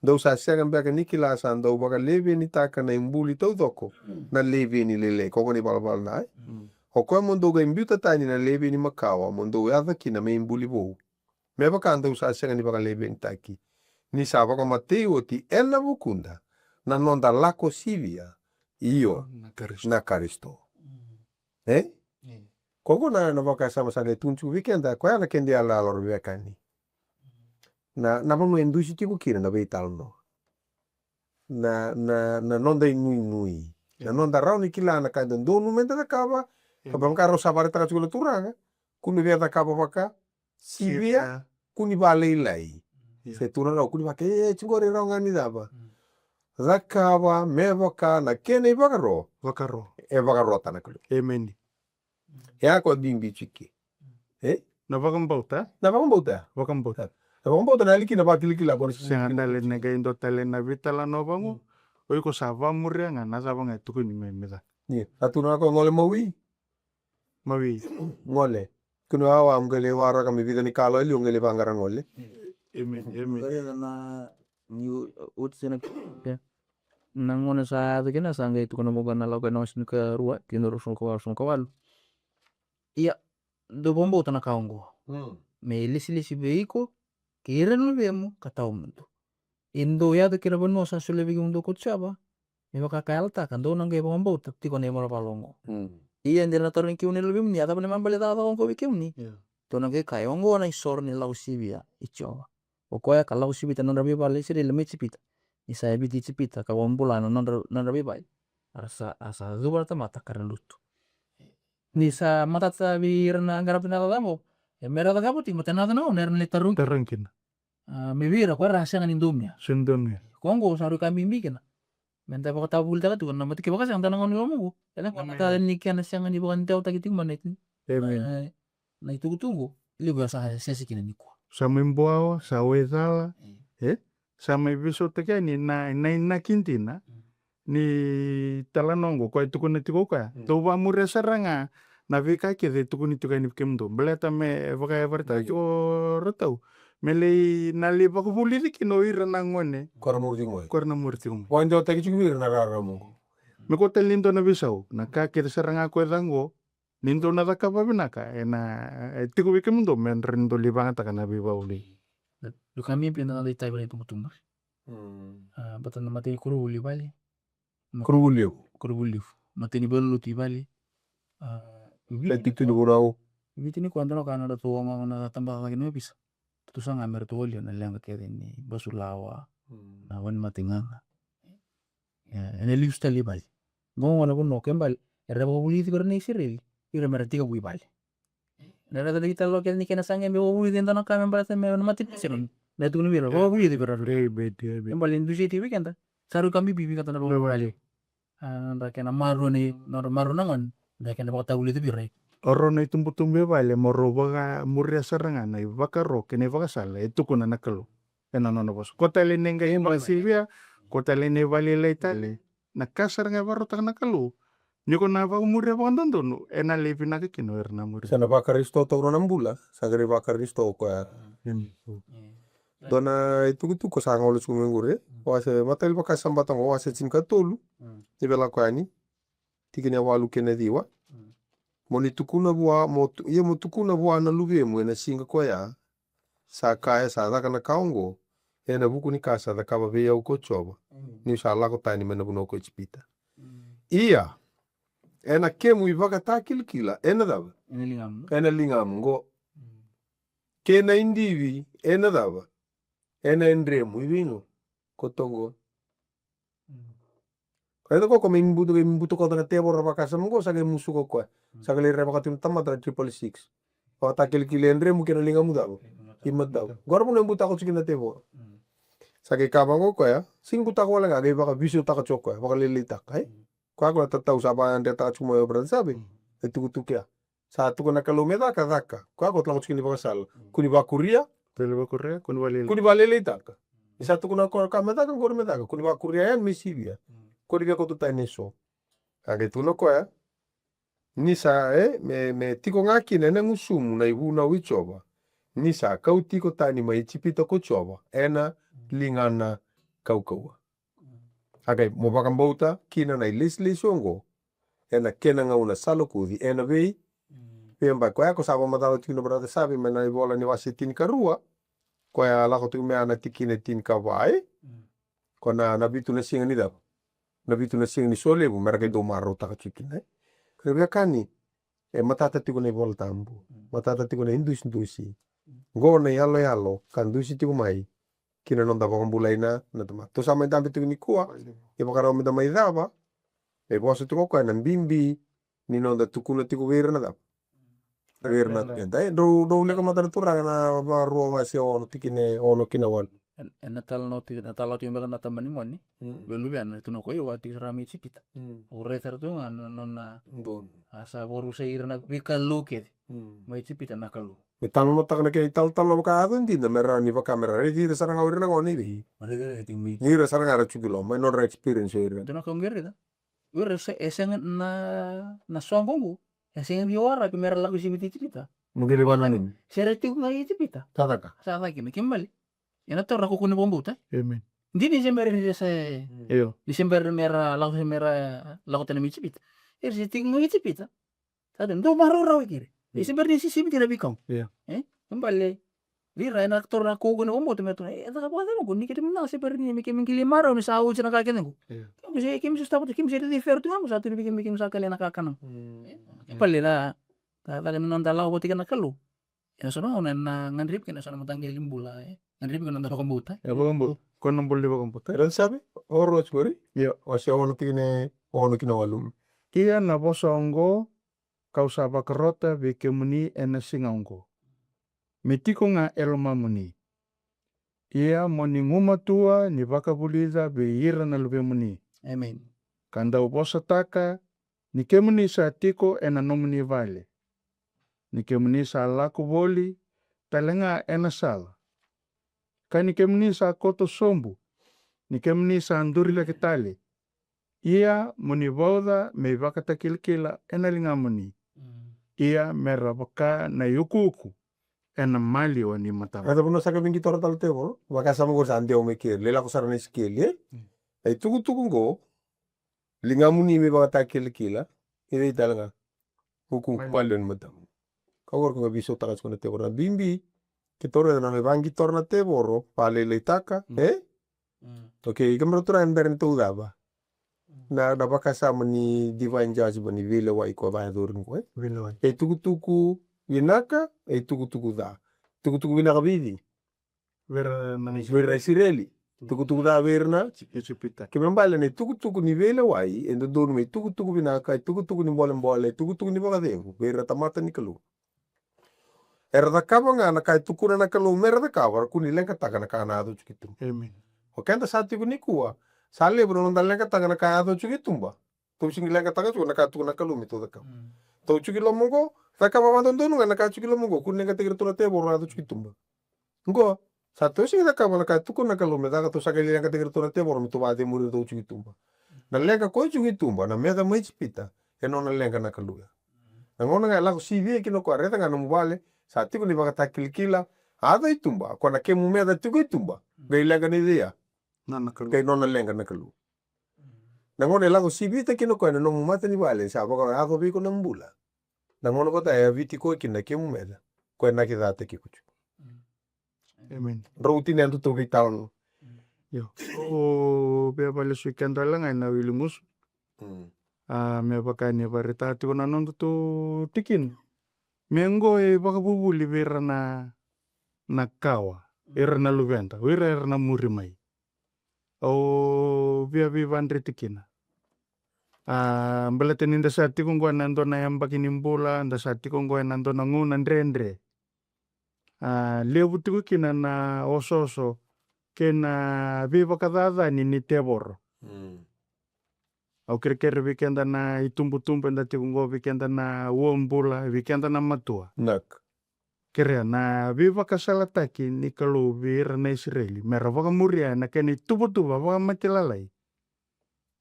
Dou sa sega beka ni kila sa dau vakalevenitaka na ibuli taucoko na leveni lailai. Ko gona ivalavala na, e? O koya mo dou qai biuta tani na leveni makawa, mo dou yaco kina me ibuli vou. Me vaka dou sa sega ni vakalevenitaki, ni sa vakamatei oti ena vukuda na noda lako sivia, io, na Karisito. Na Karisito. Mm. E? E. Ko qo na, na vakasama sa qai tukuni tiko vei keda, koya na keda iyaloyalo ra veiwekani. Na, na vanua e dusi tiko kina na veitalanoa. Na, na, na noda inuinui. Na noda rawa ni kila na ka e dodonu meda cakava. Ka vaka rau sa vakaraitaka tiko na Turaga. Kua ni via cakava vaka sivia, kua ni vakalailai. Se tu na rau, kua ni vaka, e, tiko qori e rawa ga ni cava. Cakava me vaka na kena ivakaro. Vakaro. E vakarota na Kalou. Emeni. E a koya bibi tiko. E? Na vakabauta. Na vakabauta. Vakabauta. Na vakabauta na yali kina vakilakila qori. Sega tale ni qai dua tale na veitalanoa vaqo. O iko sa vakamuria ga na cava ga e tukuni me, me caka. Ia, a tu na koya gole mawi. Mawi. Gole. Kina awa, au qai lai waraka me vica ni kalo e liu, au qai lai vaqara gole. Amen, amen. Qori na, ni u-, uti sina ke. Na gone sa yaco kina sa qai tukuna vaqo na Lako ena wase ni karua, tikina ruasagavulu ka va, ruasagavulu ka walu. Ia, dou vakabauta na ka oqo. Mm. Me ilesilesi vei iko, kei ira na luvemu, ka tawa mudu. E dou yaco ki na vanua sa solia vei kemudou ko Jiova, me vaka ka yalataka, dou na qai vakabauta tiko na ivalavala oqo. Mm. Ia de na tarogi kemuni na luvemuni, a cava na ibalebale cakacaka oqo vei kemuni? Ia. Dou na qai kaya, oqo na isoro ni lako sivia i Jiova. O koya ka lako sivita na nodra veivale na Isireli mai Ijipita. Ni sa yaviti Ijipita, ka vakabula na nodra, nodra veivale. A ra sa, a sa cuva na tamata ka ra lutu. Ni sa matata vei ira na qaravi na cakacaka oqo, e me ra cakava tiko, baleta na cava na gauna era na lai tarogi. Tarogi kina. A, me vei ira, ko era a sega ni donuya. Sega ni donuya. Ko oqo sa rui ka bibi kina. Me da vakatavulitaka tiko na mate, kevaka sega da na gauna ni loma qo. Ena gauna tale ni kena sega ni vakadewataki tiko mai na itu-, e, na itukutuku, levu ya sa sese kina nikua. Sa mai buawa, sa waicala, e? Sa mai veisautaki yani na, na inaki dina. Mm. Ni talanoa oqo, koya e tukuna tiko o koya. Mm. Dou vakamuria sara ga na veika kece e tukuni tiko yani vei kemudou. Baleta me vaka e vakaraitaka tiko o Ratau. Me lai, na lai vakavulici kina o ira na gone. Ko ra muri tiko mai. Ko ra na muri tiko mai. Vakadewataki tiko vei ira na rarama oqo. Me ko tale ni dua na veisau. Na ka kece sara ga ko e ca oqo. Ni dou na cakava vinaka, ena, e tiko vei kemudou, me dra ni dou lai vagataka na veivakavulici. Dou ka bibi na noda itavi na itubutubu. Mm. A, baleta na mate ni koronivuli i vale. Koronivuli levu. Koronivuli levu. Mate ni valenilotu i vale. A, Viti. Viti ni koya dua na ka na ratou ogaoga na tabacakacaka ni ovisa. Ratou saga me ratou walia na leqa kece ni basulawa. Mm. Na wainimate gaga. E, ena liu tale i vale. Qo na vanua ke bale, era vakavulici tiko ira na Isireli, ira me ra tekivu i vale. Na raica na italanoa kece ni kena sa qai me vakavulici e dua na ka me baleta me na mate ni Isireli. Na tukuna vei ira, vakavulici vei ira. Dei, dei, dei. E bale ni dusia tiko vei keda. Sa rui ka bibi vei keda na vakavuvuli. A, nodra kena marua ni, nodra marua na gone, nodra kena vakatavulici vei ira. O rau na itubutubu e vale, mo rau vakamuria sara ga na ivakaro kei na ivakasala e tukuna na Kalou ena nona vosa. Ko tale ni qai vakasivia, ko tale ni vakalailai tale. Na ka sara ga e vakarautaka na Kalou, ni ko na vakamuria vakadodonu, ena lai vinaka kina o ira na muria. Sa na vakarisito toka na bula, sa qai vakarisito o koya. Dua na itukutuku sa gole tiko mai qori. Wase, Matai ni Vakasabata qo, wase tinikatolu. Ni vei Lako Yani, tikina e walu kei na ciwa. Mo ni tukuna vua, mo tu-, ia mo tukuna vua na luvemu ena siga koya, sa kaya, sa caka na ka oqo ena vuku ni ka sa cakava vei au ko Jiova, niu sa lako tani mai na vanua ko Ijipita. Ia, ena kemu ivakatakilakila ena cava? Ena ligamu. Ena ligamu qo. Kei na idivi ena cava? Ena yadremu. I vei qo? Koto qo. Raica ko koya me butu, me butu koto na tevoro na vakasama qo, sa qai musuka o koya. Sa qai lai rerevaka tu na tamata na triple six. Vakatakilakila e yadremu kei na ligamu cava? I matau. Qori vuna e butako tiko kina na tevoro. Sa qai kaya vaqo o koya, sega ni butako wale ga, qai vakavisautaka tiko o koya, vakalailaitaka, e? Koya ko na tatau sa vakadretaka tiko mai o Brother Sabe. E tukutuku ya. Sa tukuna na Kalou me caka, caka. Koya ko lako tiko ni vakasala. Ko ni vakuria. Ko ni vakuria, ko ni vakalailaitaka. Ko ni vakalailaitaka. Ni sa tukuna ko ka me caka, qori me caka. Ko ni vakuria yani me sivia. Ko ni via kauta tani eso. A qai tukuna o koya. Ni sa, e, me, me tiko ga kina ena gusumu na ivunau i Jiova. Ni sa kauti iko tani mai Ijipita ko Jiova. Ena ligana kaukauwa. A qai mo vakabauta kina na ilesilesi oqo. Ena kena gauna sa lokuci, ena vei, vei yabaki. Koya ko sa vakamacala tiko na Brother Sabe, mai na ivola ni wase tinikarua. Koya lako tiko mai na tikina tinikava, e? Ko na, na vitu na siga ni cava? Na vitu na siga ni solevu, mera qai dau marautaka tiko kina, e? Ko na veiwekani, e matata tiko na iVola Tabu. Matata tiko na idusidusi. Qo na iyaloyalo, ka dusi tiko mai. Kina noda vakabulai na, na tamata. Tou sa mai dabe tiko nikua, e vakarau meda mai cava, e vosa tiko o koya na bibi, ni noda tukuna tiko vei ira na cava. Vei ira na tenda. E, drau, drau leka mada na Turaga na Vakarua wase ono tikina e ono ki na walu. E, e na talanoa tiko, na talanoa tiko beka na tama ni gone. Vei luvena, e tukuna o koya, au a tiko sara mai Ijipita. Au raica sara tu ga na, na, na. A sa vakarusai ira na veikalou kece. Mai Ijipita na Kalou. Me talanoataka na kena italanoa vaka yaco dina, me rawa ni vaka me ra raici ira sara ga o ira na gone i vei. Ni ira sara ga era tiko i loma, mai nodra experience o ira. Dua na ka qo e raica. O ira se, e sega na, na soqo qo. E sega ni waraki me ra lako i Ijipita. Mo qai vana ni. Se ra tiko ga i Ijipita. Sa caka. Sa caka kina, kena ibalebale. Ena taura na kaukaua ni vakabauta. Amen. Dina ni se bera ni ra se. Io. Ni se bera me ra lako, se me ra lako tani mai Ijipita. Era se tiko ga i Ijipita. Sa dau marau rawa kina. E se bera ni sisimi kina veikau. Io. E? Kena ibalebale. Vei ira ena taura na kaukaua ni vakabauta me tukuna, e, caka vakacava qo, ni keitou mada se bera ni me keimami qai marau ni sa oti na ka kece qo. Io. Keimami se, keimami se stava tu, keimami se raici Fero tu ga qo, sa tukuna vei keimami, keimami sa kaila na kakana. E? Kena ibalebale na, na, na, na noda lako vata kei na Kalou. Ena so na gauna ena gadrevi kina eso na mataqali bula, e. Gadrevi kina noda vakabauta. E vakabauta. Ko na bula ni vakabauta. Era sabe? Oro qori? Io. Wase ono tikina e ono ki na walu. Ia na vosa oqo kau sa vakarota vei kemuni ena siga oqo. Me tiko ga e lomamuni. Ia mo ni gumatua ni vakavulica vei ira na luvemuni. Amen. Ka dau vosataka ni kemuni sa tiko ena nomuni vale, ni kemuni sa lako voli tale ga ena sala, ka ni kemuni sa koto sobu, ni kemuni sa duri cake tale. Ia mo ni vauca me ivakatakilakila ena ligamuni. Ia me ra vaka na iukuuku ena maliwa ni matavuvale. Raica vanua sa ka veiqitora tale tevoro, vakasama qori sa dewa mai keri, lai lako sara na Isikeli, e? Na itukutuku qo, ligamuni me ivakatakilakila, i vei tale ga? Vuku maliwa ni matamu. Ka qori ko ga veisautaka tiko na tevoro na bibi. Keitou raica na nona ivaqitora na tevoro, vakalailaitaka, e? Okei, kemudrau turaga, ni bera ni tou cava. Na, na vakasama ni divine judgment, ni veilewai ko vakayacori qo, e? Veilewai. E tukutuku vinaka, e tukutuku ca. Tukutuku vinaka vei cei? Vei ira na Isireli. Tukutuku ca vei ira na Ijipita. Kena ibalebale na itukutuku ni veilewai e dodonu me itukutuku vinaka, itukutuku ni bolebole, itukutuku ni vakacegu vei ira na tamata ni Kalou. Era cakava ga na ka e tukuna na Kalou me ra cakava, ra kua ni leqataka na ka na yaco tiko i tuba. Amen. O keda sa tiko nikua, sa levu na noda leqataka na ka yaco tiko i tuba. Tou sega ni leqataka tiko na ka tukuna na Kalou me tou cakava. Mm. Tou tiko i loma qo, cakava vakadodonu ga na ka tiko i loma qo, kua ni leqataki iratou na tevoro na yaco tiko i tuba. Qo, sa tou sega ni cakava na ka tukuna na Kalou me caka, tou sa qai leqataki iratou na tevoro me tou vakacemuri iratou tiko i tuba. Na leqa ko tiko i tuba, na meca mai Ijipita, e nona leqa na Kalou ya. Na gauna ga e lako sivia kina o koya, raica ga nomu vale, sa tiko ni vakatakilakila, yaco i tuba, ko na kemu meca tiko i tuba, qai leqa ni cei ya? Na, na Kalou. Qai nona leqa na Kalou. Na gauna e lako sivita kina o koya na nomu mata ni vale, sa vakayaco vei iko na bula. Na gauna vata e yaviti koya kina na kemu meca, koya na kicataki iko tiko. Amen. Drau tini yadra tou veitalanoa. Io. O via vakalesui keda wale ga ena wili gusu. Mm. A, me vaka ni vakaraitaka tiko na noda tou tikina. Me qo e vakavuvuli vei ira na, na kawa, ira na luveda, o ira era na muri mai. Au via veivakadreti kina. A, baleta ni da sa tiko qo ena dua na yabaki ni bula, da sa tiko qo ena dua na gauna dredre. A, levu tiko kina na osooso kei na veivakacacani ni tevoro. Mm. Au kerekere vei keda na itubutubu eda tiko qo, vei keda na uabula, vei keda na matua. Nak. Kerea na veivakasalataki ni Kalou vei ira na Isireli, me ra vakamuria na kena ituvatuva vakamatailalai.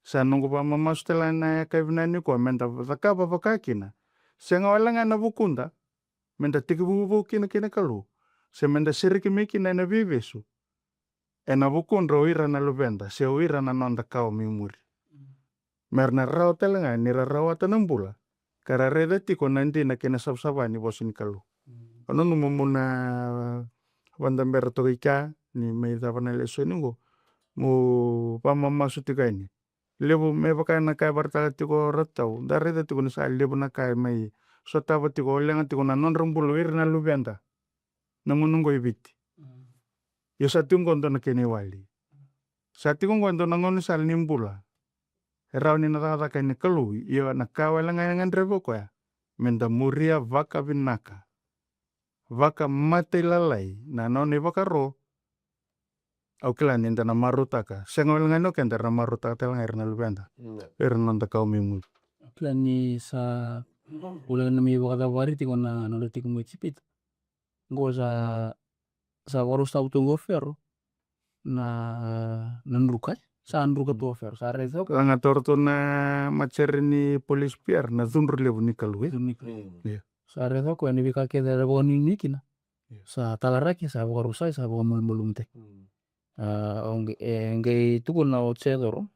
Sa noqu vakamamasu tale na yakavi vinaka nikua, me da cakava vaka kina. Sega wale ga ena vukuda, me da tekivu vou kina kei na Kalou, se me da sereki mai kina ena veivesu, ena vukudra o ira na luveda, se o ira na noda kawa mai muri. Mm. Me ra na rawa tale ga ni ra rawata na bula, ka ra raica tiko na dina kei na savasava ni vosa ni Kalou. Mm. Au nanuma meu na vakadabera toka i kea, ni mai cava na lesoni qo, meu vakamamasu tiko yani. Levu me vaka na ka e vakaraitaka tiko o Ratau, da raica tiko ni sa levu na ka e mai sotava tiko, o leqa tiko na nodra bula o ira na luveda. Na gauna qo e Viti. Mm. Io, sa tiko qo dua na kena iwali. Sa tiko qo e dua na gaunisala ni bula e rawa ni na cakacaka yani na Kalou. Io, na ka wale ga e gadrevi o koya, me da muria vakavinaka, vakamatailalai na nona ivakaro. Au kila ni da na marautaka. Sega wale ga ni o keda era na marautaka tale ga ira na luveda. Mm. Ira na noda kawa mai muri. Au kila ni sa, au kila ni mai vakacavari tiko na nodra tiko mai Ijipita. Qo sa, sa vakarau sa utu qo Fero na, na druka. Sa druka tu o Fero. Sa raica o koya. Sa ga taura tu na matasere ni police pier na cudru levu ni Kalou, e? Cudru ni Kalou. Mm. Io. Sa raica o koya ni veika kece era vakanuinui kina. Io. Sa talaraki, sa vakarusai, sa vakamalumalumutaki. Mm. A, o qai, e, qai tukuna o Jecoro.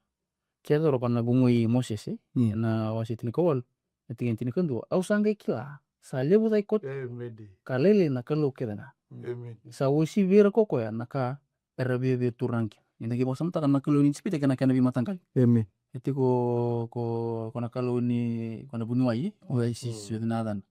Jecoro ko na vugoi Mosese, mm, na wase tinikawalu, na tikina tinikadua. Au sa qai kila, sa levu cake kote, e, me di, ka lailai na Kalou kece ga. Amen. Sa uasivi ira ko koya na ka era viavia turaga kina. Ni da qai vakasamataka na kalou ni Ijipita kei na kena veimataqali. Amen. E tiko ko, ko na kalou ni, ko na vuniwai, o Isis, mm, vei na yacana.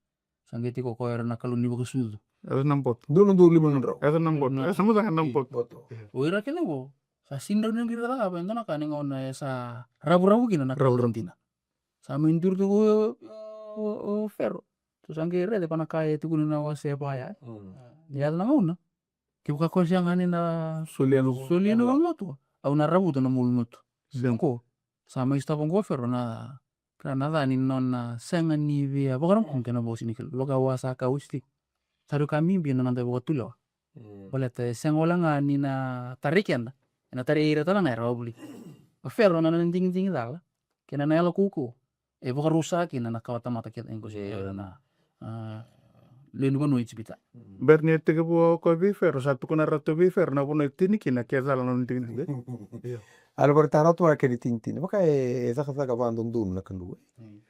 Sa qai tiko ko era na kalou ni vakasucu. Yaco na boto. Dua na dua lima na drau. Yaco na boto. Na, yaco na boto. Boto. O ira kece qo, sa sega ni rawa ni qai ra cakava e dua na ka ni gauna e sa ravuravu kina na kalou dina. Sa mai duri tu o, o, o Fero. Tou sa qai raica ko na ka e tukuni na wase va ya. Mm. Ni yaco na gauna, kevaka ko sega ni na solia na, solia na lomatua, au na ravuta na nomu lomatua. Sega. Ko sa mai sotava qo o Fero na, na, na ca ni nona sega ni via vakarorogo kina na vosa ni Kalou. Vaka au a sa kaya oti tiko, sa rui ka bibi na noda vakatulewa. Mm. Baleta e sega wale ga ni na tarai keda, e na tarai ira tale ga era wavoliti. O Fero na, na digidigi cala kei na, na yalo kaukauwa e vakarusa kina na kawa tamata kece, e qo se, mm, na, a, lewe ni vanua o Ijipita. Bera ni tekivu o koya vei Fero, sa tukuna ratou vei Fero na vanua e tini kina, ke cala na nona digidigi. Io. A na vakaraitaka ratou na kena itinitini. Vaka e, e cakacaka vakadodonu na Kalou. Mm.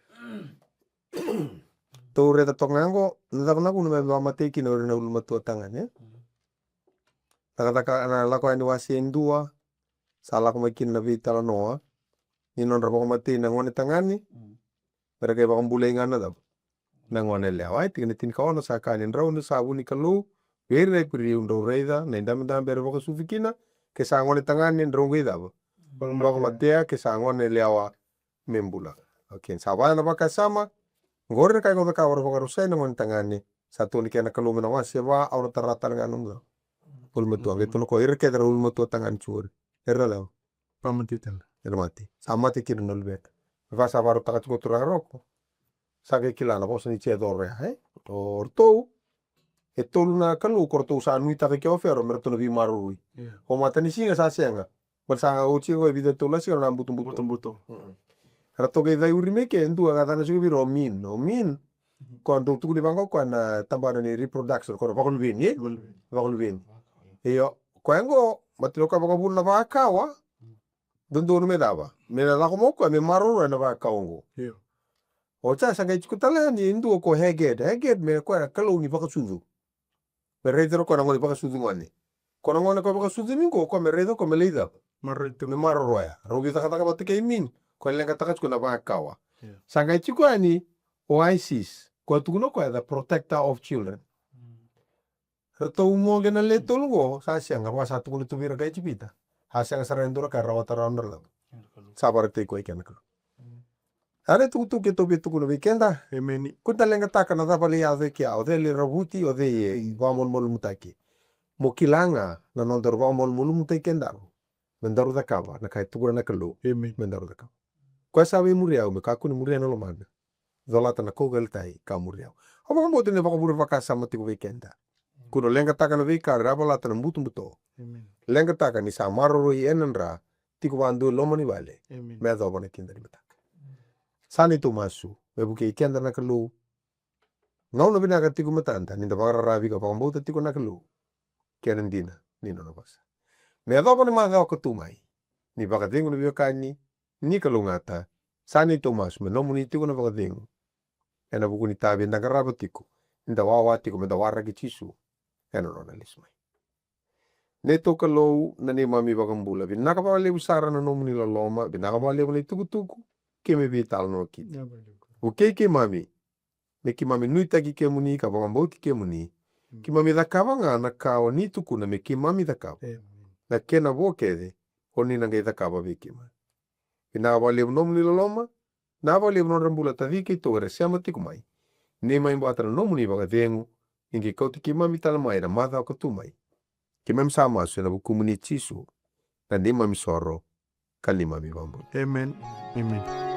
Tou raica toka ga qo, na cava na vuna me vakamatei kina o ira na ulumatua tagane, e? Mm. Cakacaka, na Lako Yani wase e dua, sa lako mai kina na veitalanoa ni nodra vakamatei na gone tagane, mm, me ra qai vakabulai ga na cava? Na gone yalewa. E, tikina tinikaono sa kaya ni, drau na savu ni Kalou vei ira na Iperiu, drau raica na idabedabe era vakasucu kina, ke sa gone tagane, drau qai cava? Vakamatea. Vakamatea, ke sa gone yalewa, me bula. Okay, sa vaya na vakasama. Qori na ka e qo cakava, ra vakarusai na gone tagane, Sa tukuni kina na Kalou me na waseva, au na tara tale ga na nomu cau. Ulumatua, qai tukuna o koya, ira kece era ulumatua tagane tu qori. Era na lewa. Vakamatei tale. Era mate. Sa mate kina na luvena. Me vaka sa vakarautaka tiko o turaga Roko. Sa qai kila na vosa ni Jecoro ya, e? O ratou e tolu na kalou ko ratou sa nuitaka kina o Fero me ratou na veimaroroi. Io. O matanisiga sa sega. Baleta sa oti qo e vica, tolu na siga na butobuto. Butobuto. Mm. Ratou qai cai uri mai ke, dua ka yacana tiko vei ira o Min. O Min. Mhm. Ko dou tukuni vaqo ko na tabana ni reproduction, ko na vakaluveni, e? Vakaluveni. Vakaluveni. Io, koya qo, matai o koya vakavuna na vakawa. Mm. Dodonu me cava? Me na lako mai o koya me maroroya na vakawa qo. Io. Oti sa qai tiko tale yani e dua ko Heged. Heged me koya na kalou ni vakasucu. Me raica o koya na gone vakasucu gone. Ko na gone ko vakasucu mai qo, ko me raica o koya me lai cava? Maroroi tu. Me maroroya. Rau veicakacaka vata kei Min. Ko leqataka tiko na vakawa. Io. Sa qai tiko yani o Isis. Ko tukuna o koya the protector of children. Mm. Ratou moqe na le tolu qo, sa sega, vaka sa tukuna tu vei ira kai Ijipita. A sega sara e dua na ka e rawata rawa na Kalou. Sa vakaraitaki koya kei na Kalou. A na itukutuku keitou via tukuna vei keda. Emeni. Kua ni da leqataka na cava lai yaco e kea, o cei lai ravuti, o cei e vakamalumalumutaki. Mo kila ga na nodaru vakamalumalumutaki kedaru. Me daru cakava na ka e tukuna na Kalou. Emeni. Me daru cakava. Koya sa via muri au, me kakua ni muria na lomana. Colata na kauveilatai ka muri au. Au vakabauta ni vakavure vakasama tiko vei keda. Kua ni leqataka na veika era a valata na butobuto. Emeni. Leqataka ni sa maroroi ena dra, tiko vakadua e loma ni vale. Emeni. Me yacova na kida ni mataka. Sa neitou masu me vukei keda na Kalou. Gauna vinaka tiko e matada ni da vakararavi ka vakabauta tiko na Kalou kei na dina ni nona vosa. Me yacova na macawa ka tu mai, ni vakacegu na veiwekani, ni kalougata. Sa neitou masu me nomuni tiko na vakacegu ena vuku ni itavi eda qarava tiko ni da wawa tiko me da waraki Jisu ena nona lesu mai. Neitou Kalou, na neimami iVakabula, vinaka vakalevu sara na nomuni loloma, vinaka vakalevu na itukutuku, keimami veitalanoa kina. Vukei keimami me keimami nuitaki kemuni ka vakabauti kemuni. Mm. Keimami cakava ga na ka o ni tukuna me keimami cakava. Emeni. Na kena vo kece o ni na qai cakava vei keimami. Vinaka vakalevu nomuni loloma, vinaka vakalevu nodra bula taci keitou era sema tiko mai. Neimami vata na nomuni vakacegu, ni qai kauti keimami tale mai ena macawa ka tu mai. Keimami sa masu ena vukumuni Jisu, na neimami isoro ka neimami iVakabula. Emeni. Emeni.